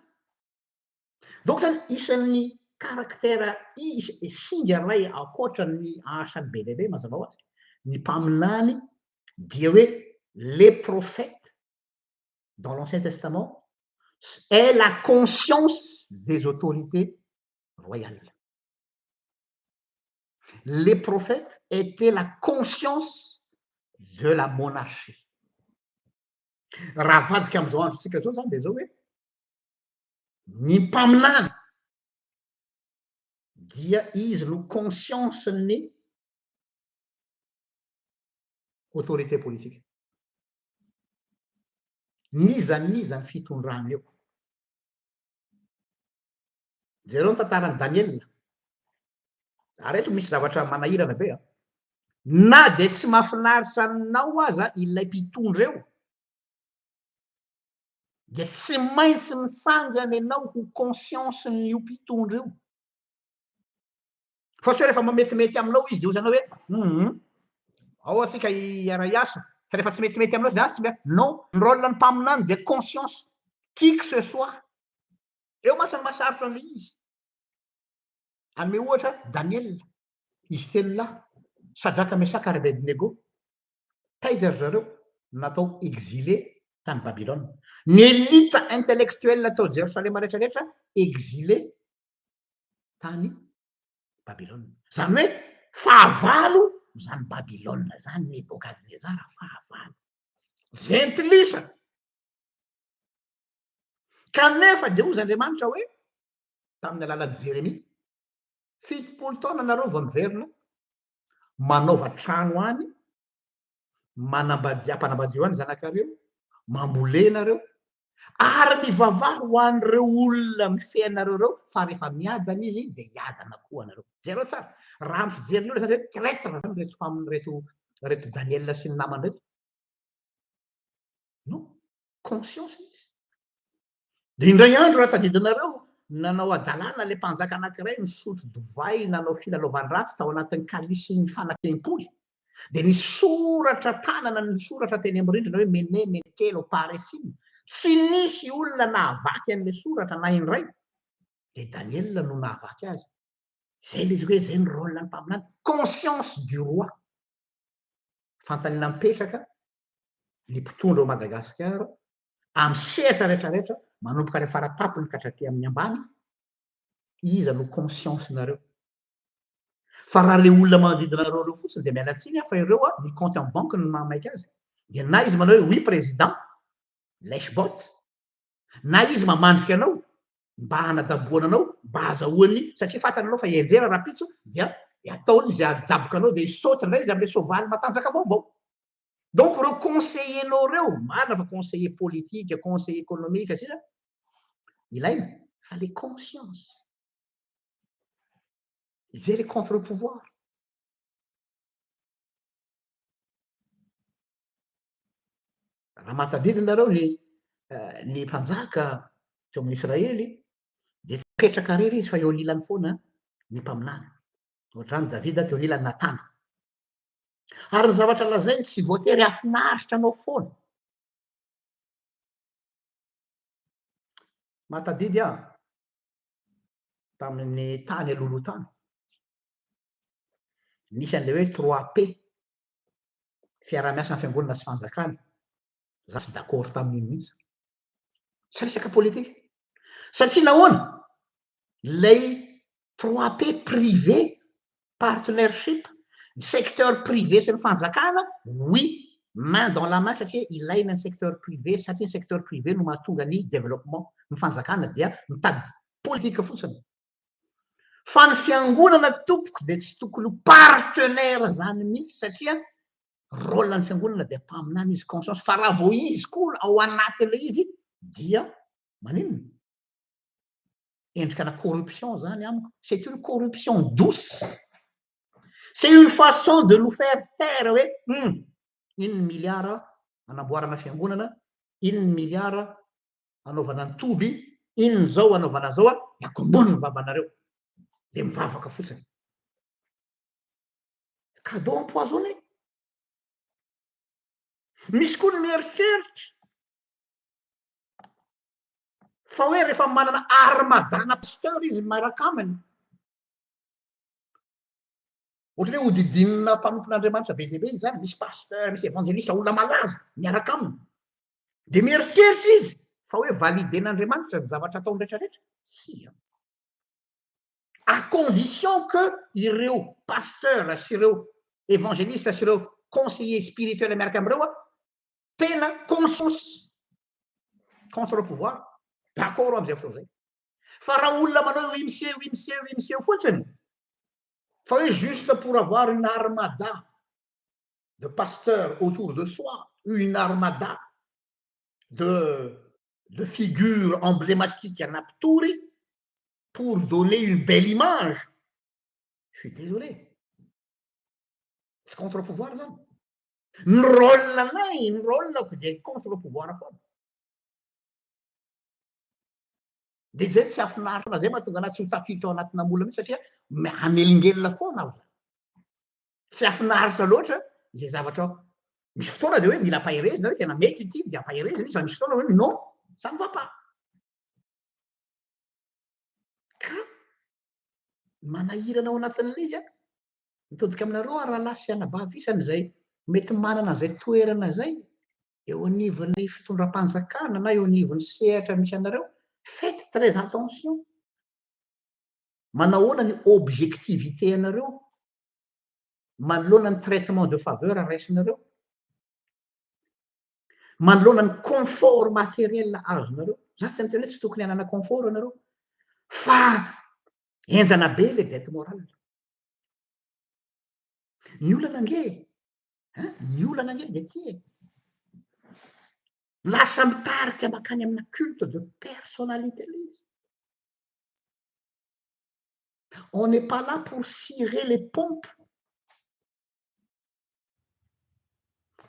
Donc zany isan'ny caractère singa iray ankoatra ny asany be dia be mazava ho azy, ny mpaminany dia hoe les prophètes dans l'Ancien Testament est la conscience des autorités royales. Les prophètes étaient la conscience de la monarchie. Raha avadika amin'izao androntsika izao zany dia izao hoe ny mpaminany dia izy no conscience-n'ny autorité politique. N'iza n'iza ny fitondrana eo. Jereo ny tantaran'i Daniela. Ary eto misy zavatra manahirana be an. Na dia tsy mahafinaritra anao aza ilay mpitondra eo, dia tsy maintsy mitsangana ianao ho conscience-n'io mpitondra io. Fa tsy hoe rehefa metimety aminao izy dia hoy ianao hoe hum, ao antsika hiara-hiasa, fa rehefa tsy metimety aminao izy dia ah tsy miara, non, ny rôle-n'ny mpaminany dia conscience, qui que ce soit. Eo mantsy ny mahasarotra an'ilay izy. Hanome ohatra Daniel, izy telo lahy, Sadraka, Mesaka ary Abednego. Taiza ry zareo? Natao exilé tany Babylone. Ny élite intellectuelle tao Jerosalema rehetra rehetra exilé tany Babylone. Izany hoe fahavalo izany Babylone izany, Nebokadnezara fahavalo. Jentilisa. Kanefa dia hozy Andriamanitra hoe, tamin'ny alalan'i Jeremia, 70 taona nareo vao miverina, manaova trano any, manambadia, ampanambadio any zanakareo, mambolena nareo, ary mivavaha ho an'ireo olona mifehy anareo ireo, fa rehefa miadana izy dia hiadana koa nareo. Jereo tsara, raha ny fijerin'ny olona zany hoe traitre zany ireto mpamin'ny reto, reto Daniel sy ny namany reto. Non. Conscience izy. Dia indray andro raha tadidinareo, nanao hadalana ilay mpanjaka anankiray nisotro divay nanao filalaovan-dratsy tao anatin'ny kalisin'ny fanatempoly. Dia nisy soratra tanana nisoratra teny amin'ny rindrina hoe Mene, Mene, Paresina. Tsy nisy olona nahavaky an'ilay soratra na indray. Dia Daniela no nahavaky azy. Izay ilay izy hoe izay ny rôle-n'ny mpaminany. Conscience du roi. Fanontaniana mipetraka, ny mpitondra ao Madagasikara amin'ny sehatra rehetra rehetra manomboka any faratapony ka hatraty amin'ny ambany, iza no conscience-nareo? Fa raha le olona manodidina anareo ireo fotsiny dia miala tsiny aho fa ireo a, ny compte en banque no mahamaika azy. Dia na izy manao hoe oui président, lèche botte, na izy mamandrika anao mba hanadaboana anao, mba hazahoany, satria fantany anao fa hianjera rahampitso, dia ataony izay hadaboka anao dia hisaoty indray izy amin'ilay soavaly matanjaka vaovao. Donc ireo conseiller-nao ireo, marina fa conseiller politique, conseiller économique sisa, ilaina, fa le conscience, izay le contre pouvoir. Raha mahatadidy nareo ny ny mpanjaka teo amin'ny Israely dia tsy mipetraka irery izy fa eo anilany foana ny mpaminany. Ohatr'izany Davida teo anilany Natana. Ary ny zavatra lazainy tsy voatery hahafinaritra anao foana. Mahatadidy aho tamin'ny tany alohaloha tany. Nisy an'ilay hoe trois P, fiaraha-miasa ny fiangonana sy fanjakana. Za tsy d'accord tamin'iny mihitsy. Tsy resaka politika. Satria nahoana? Ilay trois P privé, partnership, ny secteur privé sy ny fanjakana, oui, main dans la main satria ilaina ny secteur privé, satria ny secteur privé no mahatonga ny développement. Ny fanjakana dia mitady politika fotsiny. Fa ny fiangonana tompoko dia tsy tokony ho partenaire zany mihitsy satria rôle ny fiangonana dia mpaminany izy conscience fa raha vao izy koa ao anatin'ilay izy dia maninona? Endrika ana corruption zany amiko, c'est une corruption douce, c'est une façon de nous faire taire hoe hum iny ny milliard anamboarana fiangonana, iny ny milliard anaovana ny toby, inona izao anaovana an'izao an, dia akombony ny vavanareo, dia mivavaka fotsiny. Cadeau empoisonné. Misy koa ny mieritreritra fa hoe rehefa manana armadana pasteur izy miaraka aminy, Ohatran'ny hoe hodidinina mpanompon'Andriamanitra be dia be izy izany, misy pasteur, misy evangeliste, olona malaza miaraka aminy. Dia mieritreritra izy fa hoe valider-n'Andriamanitra ny zavatra ataony rehetrarehetra. Tsia. À condition que ireo pasteur sy ireo evangeliste sy ireo conseiller spirituel miaraka amin'ireo tena conscience contre le pouvoir, d'accord amin'izay fotoana izay. Fa raha olona manao oui monsieur, oui monsieur, oui monsieur fotsiny, fa hoe juste pour avoir une armada de pasteurs autour de soi, une armada de de figures emblématiques ana mpitory pour donner une belle image, je suis désolé, tsy contre pouvoir zany. Ny rôle anay, ny rôle-ko dia contre pouvoir foana. Dia zay tsy hahafinaritra zay mahatonga anah tsy ho tafiditra ao anatina moule mihitsy satria hanelingelina foana aho zany. Tsy hahafinaritra loatra izay zavatra ao. Misy fotoana dia hoe mila ampaherezina hoe tena mety ity dia ampaherezina izy fa misy fotoana hoe non, ça ne va pas. Ka manahirana ao anatin'ilay izy an, mitodika aminareo aho rahalahy sy anabavy isany izay mety manana an'izay toerana izay eo anivon'ny fitondram-panjakana na eo anivon'ny sehatra misy anareo, faites très attention. Manahoana ny objectivité anareo manoloana ny traitement de faveur raisinareo, manoloana ny confort matériel azonareo. Za tsy miteny hoe tsy tokony hanana confort ianareo, fa henjana be le dette morale. Ny olana ange Hein? Ny olana ange dia ty e. Lasa mitarika mankany amina culte de personnalité ilay izy. On n'est pas là pour cirer les pompes.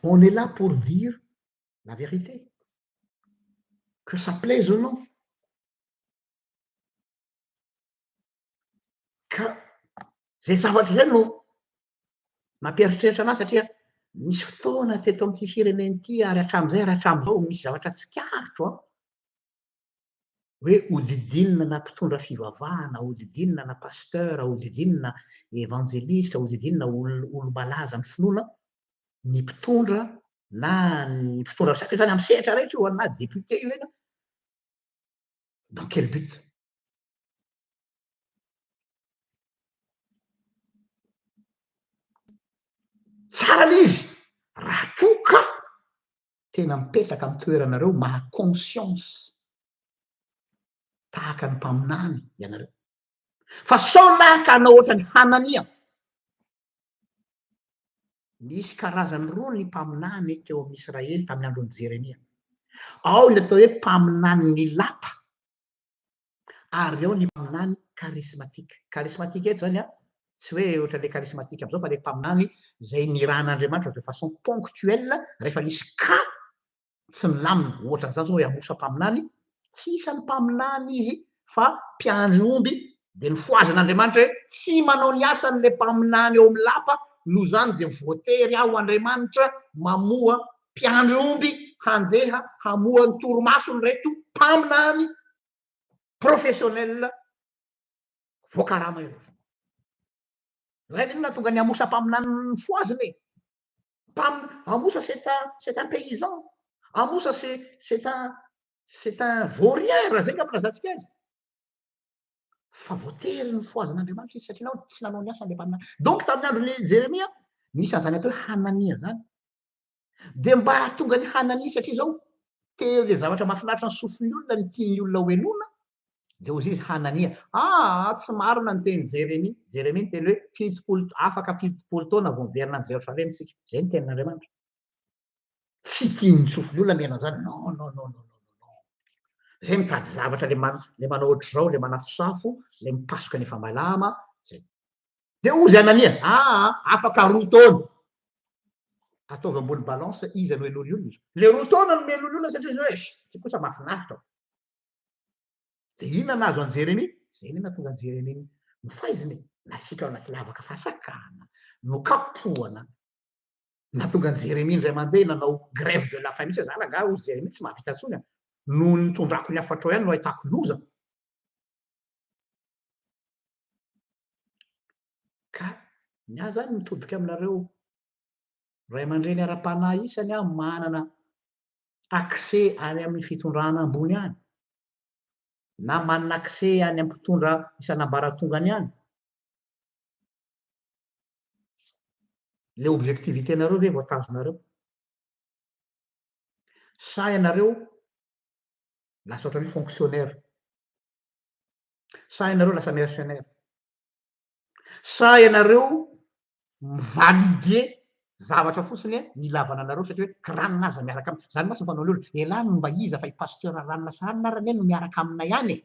On est là pour dire la vérité. Que ça plaise ou non. Ka zay zavatra zay no mampieritreritra anahy satria nisy fotoana teto amin'ity firenena ity ary hatramin'izay ary hatramin'izao misy zavatra tsikaritro an, hoe hodidinina na mpitondra fivavahana, hodidinina na pasteur, hodidinina evanjelista, hodidinina olo-malaza amin'ny finoana ny mpitondra na ny mpitondra saika izany amin'ny sehatra rehetra io na député io na dans quel but? Tsara le izy raha toa ka tena mipetraka amin'ny toeranareo maha conscience tahaka ny mpaminany ianareo. Fa sao lahy ka hanao ohatran'i Hanania. Nisy karazany roa ny mpaminany teo amin'i Israely tamin'ny andron'i Jeremia. Ao ny atao hoe mpaminanin'ny lapa, ary ao ny mpaminany charismatique. Charismatique eto zany an, tsy hoe ohatran'ilay charismatique amin'izao fa ilay mpaminany izay nirahan'Andriamanitra de façon ponctuelle rehefa nisy cas tsy milamina. Ohatra an'izany zao hoe Amosa mpaminany, tsy isan'ny mpaminany izy fa mpiandry omby, dia nifohazan'Andriamanitra hoe tsy manao ny asany ilay mpaminany eo amin'ny lapa, noho izany dia voatery aho Andriamanitra mamoha mpiandry omby handeha hamoha ny torimason'ireto mpaminany professionnel voakarama ireo. Zay ve no nahatonga an'i Amosa mpaminany nifohazina e? Mpam, Amosa c'est un, c'est un paysan. Amosa c'est, c'est un, c'est un vaurien, raha zay ngamba lazantsika azy. Fa voatery nifohazin'Andriamanitra izy satria nao tsy nanao ny asany le mpaminany. Donc tamin'ny andron'i Jeremia, nisy an'izany atao hoe Hanania zany. Dia mba hahatonga ny Hanania satria zao te le zavatra mahafinaritra ny sofin'ny olona, ny tian'ny olona ho henoina, dia hozy izy Hanania, aa tsy marina ny tenin'i Jeremia. Jeremia niteny hoe 70, afaka 70 taona vao miverina any Jerosalema isika. Izay ny tenin'Andriamanitra. Tsy tian'ny sofin'ny olona mihaino an'izany. Non, non, non, non, non, non. Izay mitady zavatra le man, le manao ohatr'izao, le manafosafo, le mipasoka ny efa malama, zay. Dia hozy Anania, aa afaka 2 taona. Ataovy ambony balance iza no henoin'ny olona. Le 2 taona no henoin'ny olona satria izy hoe, sh, ty kosa mahafinaritra. Dia inona nahazo an'i Jeremia? Izay anie nahatonga an'i Jeremia nofaizina e, natsipy ao anaty lavaka fantsakana, nokapohana. Nahatonga an'i Jeremia indray mandeha nanao grève de la faim mihitsy, za rangahy hozy Jeremia tsy mahavita intsony a, noho ny nitondrako ny hafatrao ihany no ahitako loza. Ka ny ahy zany mitodika aminareo ray aman-dreny ara-panahy isany aho manana accès any amin'ny fitondrana ambony any, na manana accès any amin'ny mpitondra isan'ambaratongany any. Le objectivité-nareo ve voatazonareo? Sa ianareo lasa ohatran'ny hoe fonctionnaire? Sa ianareo lasa mercenaire? Sa ianareo mi-valider zavatra fotsiny ny ilavana anareo satria hoe kiranina aza miaraka aminy. Zany mantsy ny fanaon'ny olona. Elah no mba iza fa i Pasteur ranona sy ranona ary anie no miaraka aminay any e.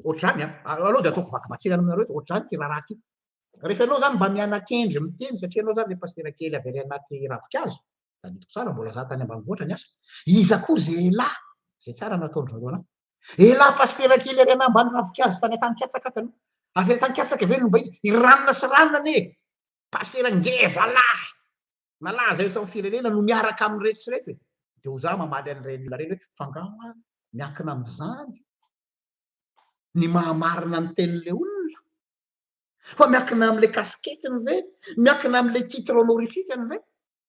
Ohatr'izany an. Aleo dia ataoko vaky batsilana aminareo eto, ohatr'izany ity raharaha ity. Rehefa ianao zany mba miana-kendry miteny satria ianao zany le pasitera kely avy ary anaty ravinkazo, tadidiko tsara mbola za tany ambanivohitra niasa, iza koa ze elah, zay tsara nataon-dry zareo anah. Elah pasitera kely ary anambany ravinkazo tany an-tanin-katsaka taloha. Avy any an-tanin-katsaka ve no mba izy? I ranona sy ranona anie pasitera ngeza lahy malaza eto amin'ny firenena no miaraka amin'ireto sy ireto e. Dia ho za mamaly an'ireny olona ireny hoe fa angaha hoa miankina amin'izany ny mahamarina ny tenin'ilay olona? Fa miankina amin'ilay casquette-ny ve? Miankina amin'ilay titre honorifique-ny ve?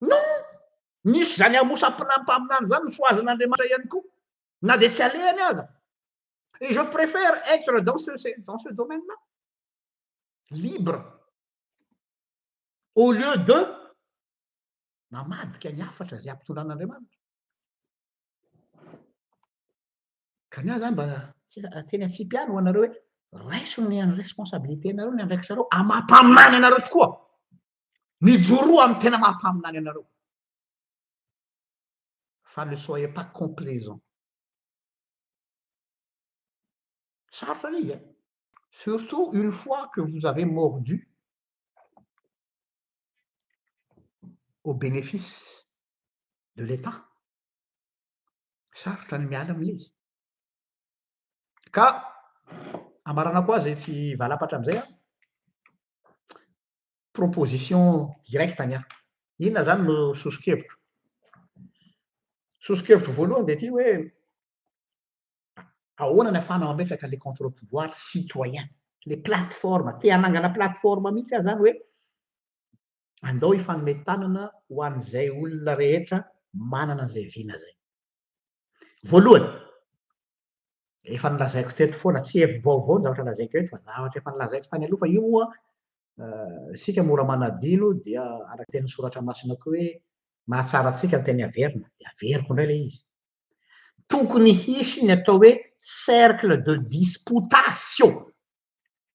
Non! Nisy izany Amosa mpaminany izany nofohazin'Andriamanitra ihany koa. Na dia tsy alehany aza. Et je préfère être dans ce, dans ce domaine-là. Libre. Au lieu de mamadika ny hafatra izay ampitondran'Andriamanitra. Ka ny ahy zany mba teny atsipy ihany ho anareo hoe raiso ny responsabilité-nareo, ny andraikitrareo amin'ny maha mpaminany anareo tokoa. Mijoroa amin'ny tena maha mpaminany anareo. Fa ne soyez pas complaisant. Sarotra ilay izy e. Surtout une fois que vous avez mordu au bénéfice de l'État. Sarotra ny miala amin'ilay izy. Ka amaranako azy tsy hivalapatra amin'izay aho. Proposition directe ny ahy. Inona izany no soso-kevitro? Soso-kevitro voalohany dia ity hoe ahoana ny ahafahana mametraka le contre-pouvoir citoyen, le plateforme, te hanangana plateforme mihitsy aho izany hoe andao hifanome tanana ho an'izay olona rehetra manana an'izay vina izay. Voalohany, efa nolazaiko teto foana, tsy hevi-baovao ny zavatra lazaiko eto fa zavatra efa nolazaiko tany aloha fa io moa isika mora manadino dia araka tenin'ny soratra masina koa hoe mahatsara antsika ny teny averina, dia averiko indray ilay izy. Tokony hisy ny atao hoe cercle de disputatio,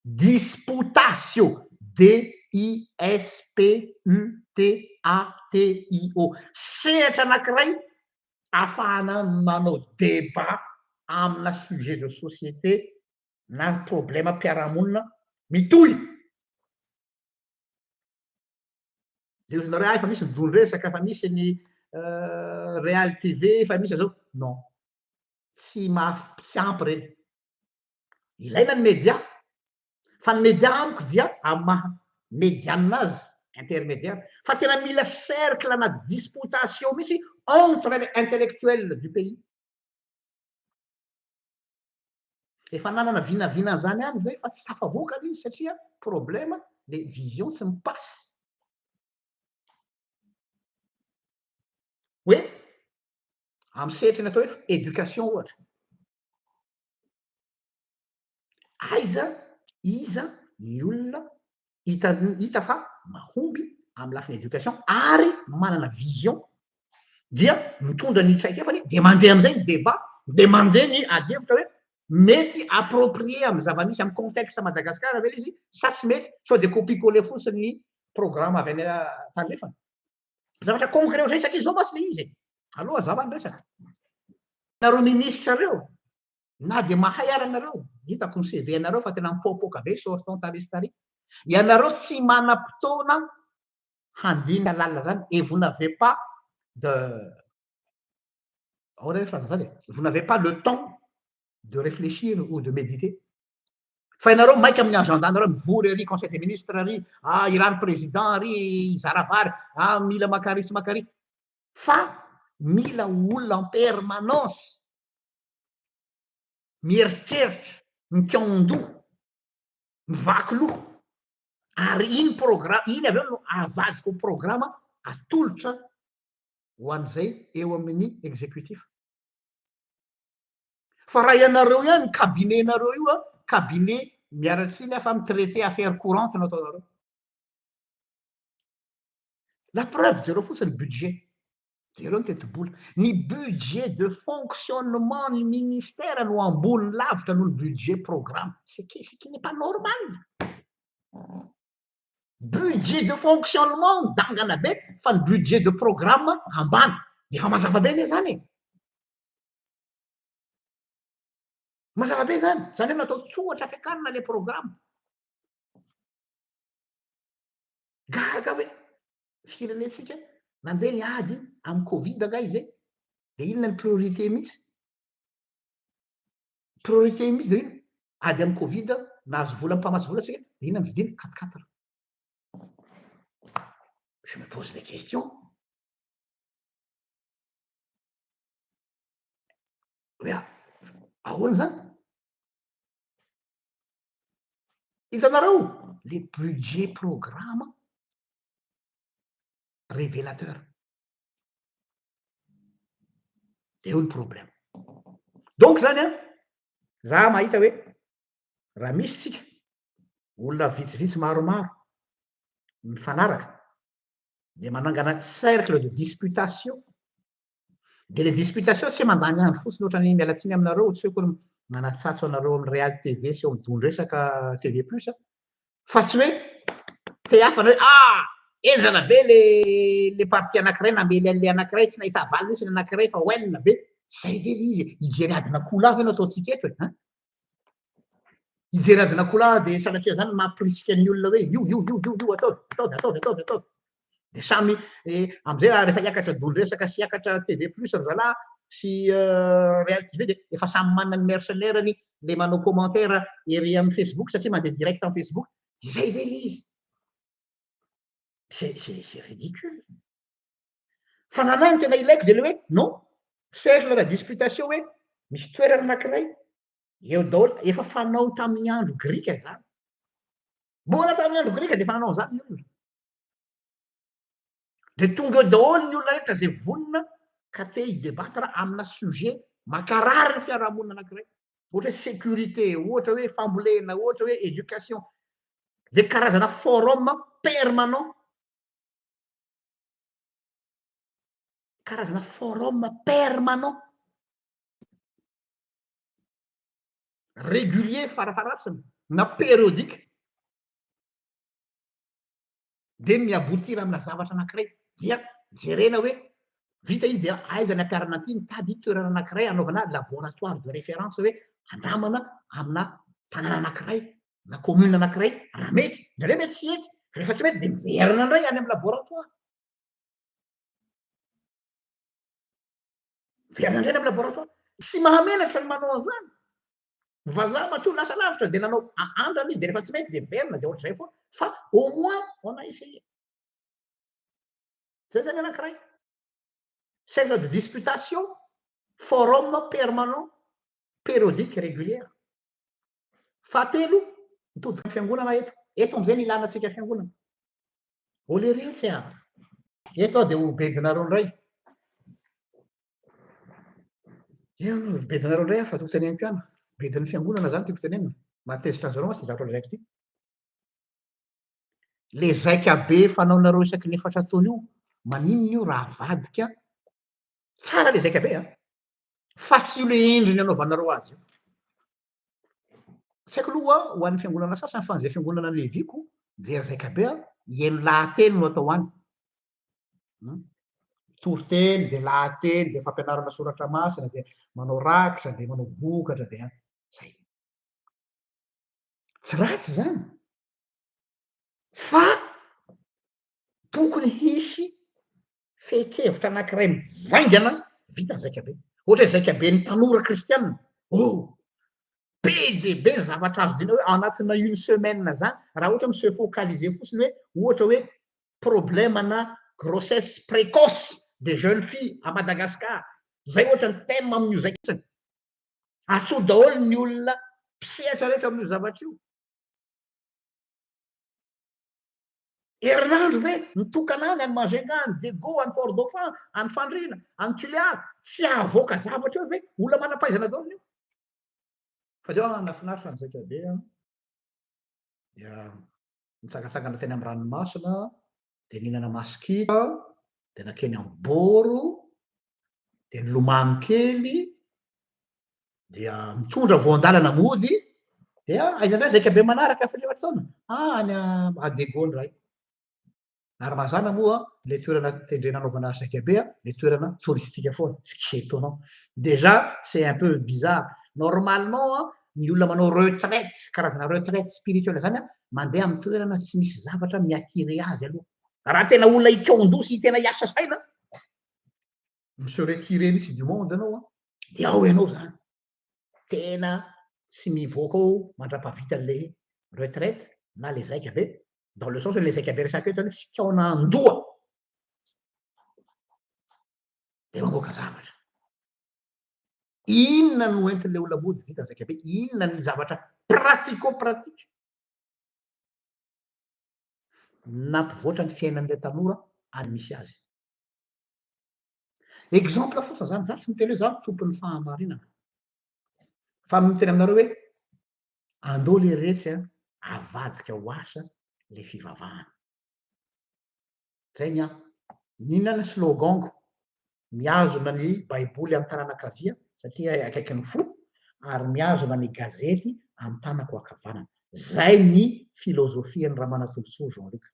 disputatio, D. I S P U T A T I O. Sehatra anankiray ahafahana manao débat amina sujet de société na problemam-piarahamonina mitohy. Dia hoy nareo, ah, efa misy ny don-dresaka, efa misy ny Real TV, efa misy azao. Non. Tsy mahaf-, tsy ampy ireny. Ilaina ny média, fa ny média amiko dia amin'ny maha médiane azy, intermédiaire, fa tena mila cercle na disputation mihitsy entre les intellectuels du pays. Efa nanana vinavina an'izany ihany zay fa tsy tafavoaka ilay izy satria problème le vision tsy mi-passe. Hoe amin'ny sehatry ny atao hoe éducation ohatra. Aiza iza ny olona hita hita fa mahomby amin'ny lafiny éducation ary manana vision dia mitondra ny traikefany dia mandeha amin'izay ny débat dia mandeha ny ady hevitra hoe mety approprié amin'ny zava-misy amin'ny contexte Madagascar ve ilay izy sa tsy mety sao dia copie coller fotsiny ny programme avy any tandrefana. Zavatra concret ohatr'izay satria izao mantsy ilay izy e. Aloha hazava ny resaka. Nareo ministra reo na dia mahay ara nareo, hitako ny CV anareo fa tena mipoapoaka be sortant tary sy tary. Ianareo tsy manam-potoana handinika lalina zany et vous n'avez pas de ahoana re fa zany e? Vous n'avez pas le temps de réfléchir ou de méditer. Fa ianareo maika amin'ny agenda nareo mivory ary conseil des ministres ary, ah irany président ary hizara vary, ah mila makary sy makary. Fa mila olona en permanence mieritreritra, mikaon-doha, mivaky loha ary iny programme iny avy eo no avadika ho programa atolotra ho an'izay eo amin'ny exécutif. Fa raha ianareo ihany, cabinet-nareo io an, cabinet miala tsiny aho fa mi-traiter affaire courante no ataonareo. La preuve, jereo fotsiny budget. Jereo ny tetibola. Ny budget de fonctionnement ny ministère no ambony lavitra noho ny budget programme. Ce qui, ce qui n'est pas normal. Budget de fonctionnement midangana be fa ny budget de programme ambany. Efa mazava be anie zany e. Mazava be zany. Zany hoe natao tsoatra fiakarana le programme. Gaga hoe firenentsika nandeha ny ady amin'ny Covid angaha izay? Dia inona ny priorité mihitsy? Priorité mihitsy dia inona? Ady amin'ny Covid, nahazo vola mpamatsy vola tsika, dia inona ny vidina? Quatre quatre. Je me pose des questions. Hoe ahoana izany? Hitanareo le budget programme révélateur. De eo ny problème. Donc zany an, za mahita hoe raha misy tsika olona vitsivitsy maromaro mifanaraka de manangana cercle de disputation. Dia le disputation tsy mandany andro fotsiny ohatran'ny miala tsiny aminareo, tsy hoe akory manatsatso anareo amin'ny Real TV sy eo amin'ny don-dresaka TV plus fa tsy hoe te hafana hoe ah henjana be le le parti anankiray namely an'le anankiray tsy nahita valiny mihitsy ny anankiray fa oenina be. Zay ve le izy e? Hijery adin'akoholahy ve no ataontsika eto e? Hein? Hijery adin'akoholahy dia sanatria zany mampirisika ny olona hoe io io io io io ataovy ataovy ataovy ataovy ataovy. Dia samy eh, amizay raha rehefa hiakatra don-dresaka sy hiakatra TV plus ry zalahy sy eh, Real TV dia efa samy manana ny mercenaire-ny le manao commentaire ery amin'ny Facebook satria mandeha direct amin'ny Facebook. Izay ve le izy? C'est c'est c'est ridicule. Fa nanahy ny tena ilaiko dia le hoe non, cercle la disputation hoe misy toerana anankiray eo daholo, efa fanao tamin'ny andro grika izany. Mbola tamin'ny andro grika dia efa nanao an'izany ny olona. Dia tonga eo daholo ny olona rehetra izay vonona ka te hi-debattre amina sujet mankarary ny fiarahamonina anankiray. Ohatra hoe sécurité, ohatra hoe fambolena, ohatra hoe éducation. Dia karazana forum permanent. Karazana forum permanent. Régulier farafaharatsiny na périodique. Dia mi-aboutir amina zavatra anankiray. Dia jerena hoe vita iny dia aiza ny ampiharana an'ity, mitady toerana anankiray anaovana laboratoire de référence hoe andramana amina tanàna anankiray na commune anankiray raha mety, indraindray mety tsy hety, rehefa tsy mety dia miverina indray any amin'ny laboratoire. Miverina indray any amin'ny laboratoire. Tsy mahamenatra ny manao an'izany. Ny vazaha matoa lasa lavitra dia nanao andrana izy dia rehefa tsy mety dia miverina dia ohatr'izay foana. Fa au moins on a essayé. Zay zany anankiray. Cercle de disputation, forum permanent, périodique, régulière. Fahatelo, mitodika amin'ny fiangonana eto. Eto amin'izay ny ilana antsika fiangonana. Ô leretsy a! Eto aho dia ho bedinareo indray. Eo no bedinareo indray aho fa toko teneniko ihany. Bedin'ny fiangonana zany tiako tenenina. Mahatezitra an'zareo mantsy ty zavatra lazaiko ty. Le zaika be fanaonareo isaky ny efatra taona io, maninona io raha avadika? Tsara le zaika be a! Fa tsy io le endriny anaovanareo azy io. Tsy haiko aloha ho an'ny fiangonana sasany fa an'izay fiangonana leviko mijery zaika be aho, hihaino lahateny no atao any. Toriteny dia lahateny dia fampianarana soratra masina dia manao rakitra dia manao vokatra dia zay. Tsy ratsy izany fa tokony hisy fehin-kevitra anankiray mivaingana vita ny zaikabe. Ohatra hoe zaikaben'ny tanora kristianina. Oh! Be dia be ny zavatra azo dina hoe ao anatina une semaine zany, raha ohatra mi se focaliser fotsiny hoe ohatra hoe problème na grossesse précoce des jeunes filles à Madagascar, zay ohatra ny thème amin'io zaika io. Antsoy daholo ny olona mpisehatra rehetra amin'io zavatra io. Herinandro ve mitokana any, any Majunga, any Diego, any Fort Dauphin, any Fandriana, any Tuléar, tsy hahavoaka zavatra eo ve? Olona manam-pahaizana daholo io. Fa dia ah, nahafinaritra ny zaika be an. Dia nitsangantsangana teny amin'ny ranomasina, dia nihinana masikita, dia nankeny amin'ny boro, dia nilomano kely, dia mitondra voan-dalana mody, dia aiza indray zaika be manaraka fa efatra taona? Ah, any à Diego indray. Ary mazàna moa ilay toerana tendrena anaovana zaika be, ilay toerana touristique foana, tsy qui étonnant. Déjà, c'est un peu bizarre. Normalement, ny olona manao retraite, karazana retraite spirituelle zany, mandeha amin'ny toerana tsy misy zavatra mi-attirer azy aloha. Raha tena olona hikaon-doha sy tena hiasa saina, mi-se retirer mihitsy du monde ianao an, dia ao ianao zany. Tena tsy mivoaka ao mandra-pahavita an'ilay retraite na ilay zaika be, dans le sens hoe ilay zaika be resaka eto zany fikaonan-doha. Dia mamoaka zavatra. Inona no entin'ilay olona mody vita ny zaika be? Inona ny zavatra pratico-pratique nampivoatra ny fiainan'ilay tanora any misy azy? Exemple fotsiny zany, za tsy miteny hoe za tompon'ny fahamarinana. Fa miteny aminareo hoe andao le retsy a, avadika ho asa le fivavahana. Zay ny ahy. N'inona ny slogan-ko, mihazona ny baiboly amin'ny tanana ankavia satria akaikin'ny fo ary mihazona ny gazety amin'ny tanako ankavanana. Zay ny filozofian'i Ramanatolosoa Jean Luc.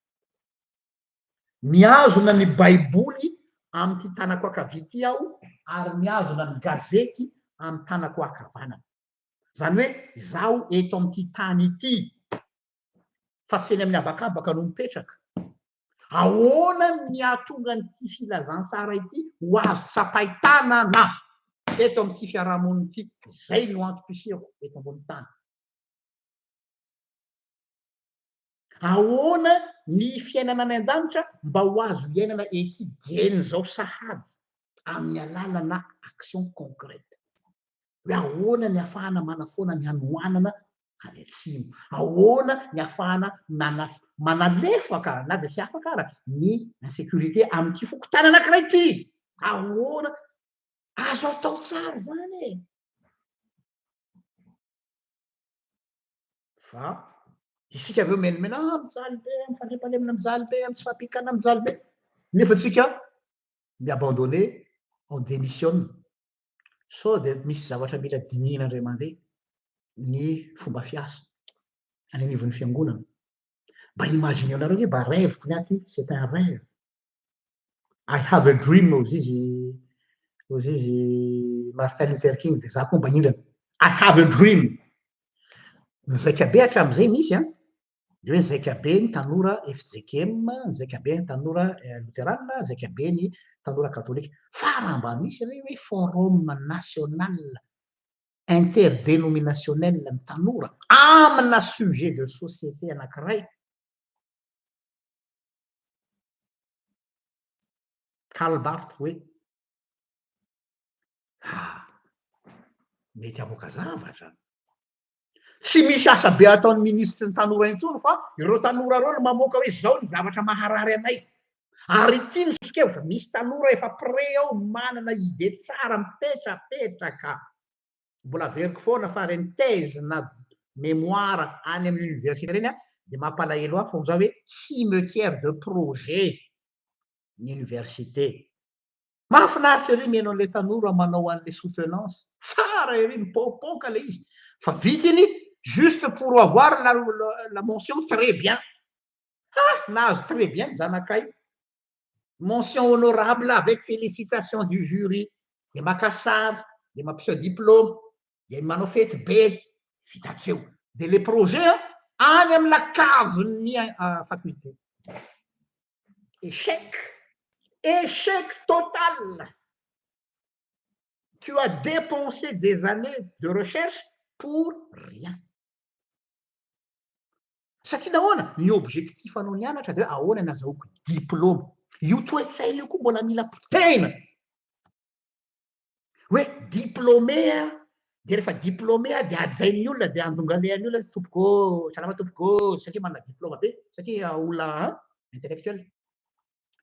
Mihazona ny Baiboly amin'ity tanako ankavia ity aho ary mihazona ny gazety amin'ny tanako ankavanana. Izany hoe izaho eto amin'ity tany ity fa tsy eny amin'ny habakabaka no mipetraka. Ahoana ny hahatonga an'ity filazantsara ity ho azo tsapain-tanana eto amin'ity fiarahamonina ity? Izay no antom-pisiako eto ambony tany. Ahoana ny fiainana any an-danitra mba ho azo iainana ety dieny izao sahady amin'ny alalana action concrète? Hoe ahoana ny ahafahana manafoana ny hanoanana any atsimo? Ahoana ny ahafahana manalefaka na dia tsy afaka ara ny insécurité amin'ity fokontany anankiray ity? Ahoana? Azo atao tsara izany e! Fa isika avy eo mimenomena, ah mijaly be amin'ny fandriampahalemana, mijaly be amin'ny tsy fahampian-kanina, mijaly be. Nefa tsika mi-abandonner, on démissionne. Sao dia misy zavatra mila dinihina indray mandeha ny fomba fiasa any anivon'ny fiangonana. Mba imaginez-nareo nge mba rêve-ko ny ahy ty, c'est un rêve. I have a dream hozy izy, hozy izy Martin Luther King, de za koa mba indrana. I have a dream. Ny zaikabe hatramin'izay misy an, de hoe ny zaikabe ny tanora FJKM, ny zaikabe ny tanora loterana, zaikabe ny tanora katolika. Fa raha mba misy re hoe forum national interdénominationnel ny tanora amina sujet de société anankiray, Karl Barth hoe ha mety hamoaka zavatra. Tsy misy asa be ataon'ny minisitry ny tanora intsony fa ireo tanora ireo no mamoaka hoe izao ny zavatra maharary anay. Ary ity ny sokevitra, misy tanora efa prêt ao manana idée tsara mipetrapetraka. Mbola averiko foana fa ireny thèse na mémoire any amin'ny université ireny dia mampalahelo ahy fa ho za hoe cimetière de projet ny université. Mahafinaritra ery mihaino an'ilay tanora manao an'ilay soutenance. Tsara ery, mipoapoaka ilay izy. Fa vita iny juste pour avoir la, la, la mention très bien. Ha! Nahazo très bien ny zanakay. Mention honorable avec félicitations du jury. Dia maka sary, dia mampiseho diplôme, dia manao fety be. Vita hatreo. Dia le projet any amin'ny la cave-n'ny faculté. Échec. Échec total. Tu as dépensé des années de recherche pour rien. Satria nahoana? Ny objectif anao nianatra dia hoe ahoana ny azahoako diplôme. Io toe-tsaina io koa mbola mila potehina. Hoe diplômé aho, dia rehefa diplômé aho dia hajain'ny olona, dia andongalehan'ny olona, tompoko ô, salama tompoko ô, satria manana diplôme be, satria olona intellectuel.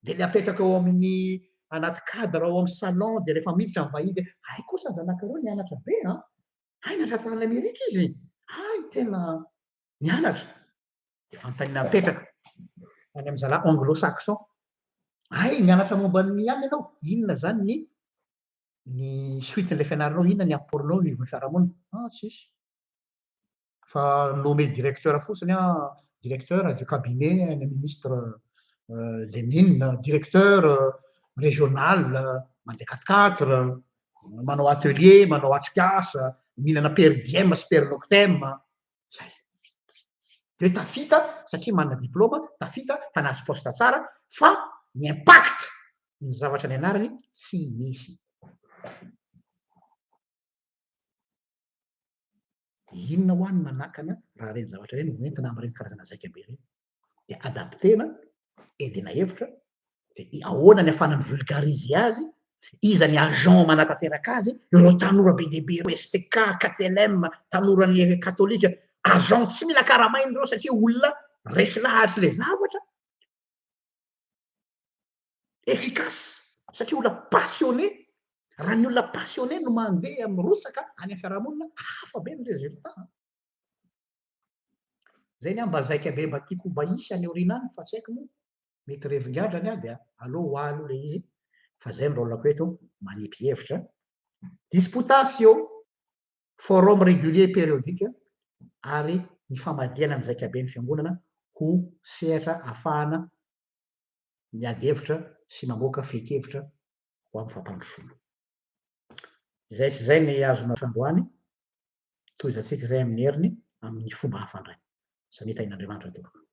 Dia le apetraka ao amin'ny anaty cadre ao amin'ny salon, dia rehefa miditra ny vahiny dia hay kosa zanakareo nianatra be an, hay nianatra tany Amerika izy, hay tena nianatra. Dia fanontaniana mipetraka any amin'ny zalahy anglo-saxon, hay nianatra momba ny ihany ianao, inona zany ny ny suite-n'ilay fianaranao, inona ny apport-nao eo anivon'ny fiarahamonina? Ah, tsisy. Fa nommé directeur fotsiny aho, directeur du cabinet ny ministre des mines, directeur régional, mandeha quatre-quatre, manao atelier, manao atrikasa, mihinana per diem sy per noctem. Zay. Dia tafita satria manana diplôme, tafita fa nahazo poste tsara, fa ny impact ny zavatra nianarany tsy misy. Inona ho any manakana raha ireny zavatra ireny ho entina amin'ireny karazana zaika be ireny? Dia adaptena, edina hevitra, dia ahoana ny ahafahana mi-vulgariser azy, iza ny agent manatanteraka azy, ireo tanora be dia be ireo, STK, KTLM, tanoran'ny katolika, agent tsy mila karamaina ireo satria olona resy lahatra ilay zavatra, efficace satria olona passionné, raha ny olona passionné no mandeha mirotsaka any amin'ny fiarahamonina, hafa be ny résultat. Zay ny ahy mba zaika be mba tiako mba hisy any aoriana any fa tsy haiko moa, mety revin-gadra ny ahy dia aleo ho ahy aloha ilay izy fa zay ny rôle-ko eto manipy hevitra. Disputatio, forum régulier périodique ary ny famadihana ny zaikaben'ny fiangonana ho sehatra ahafahana miady hevitra sy mamoaka fehin-kevitra ho amin'ny fampandrosoana. Izay sy izay ny azonao androany, tohizantsika izay amin'ny heriny amin'ny fomba hafa indray. Samia tahin'Andriamanitra tompoko.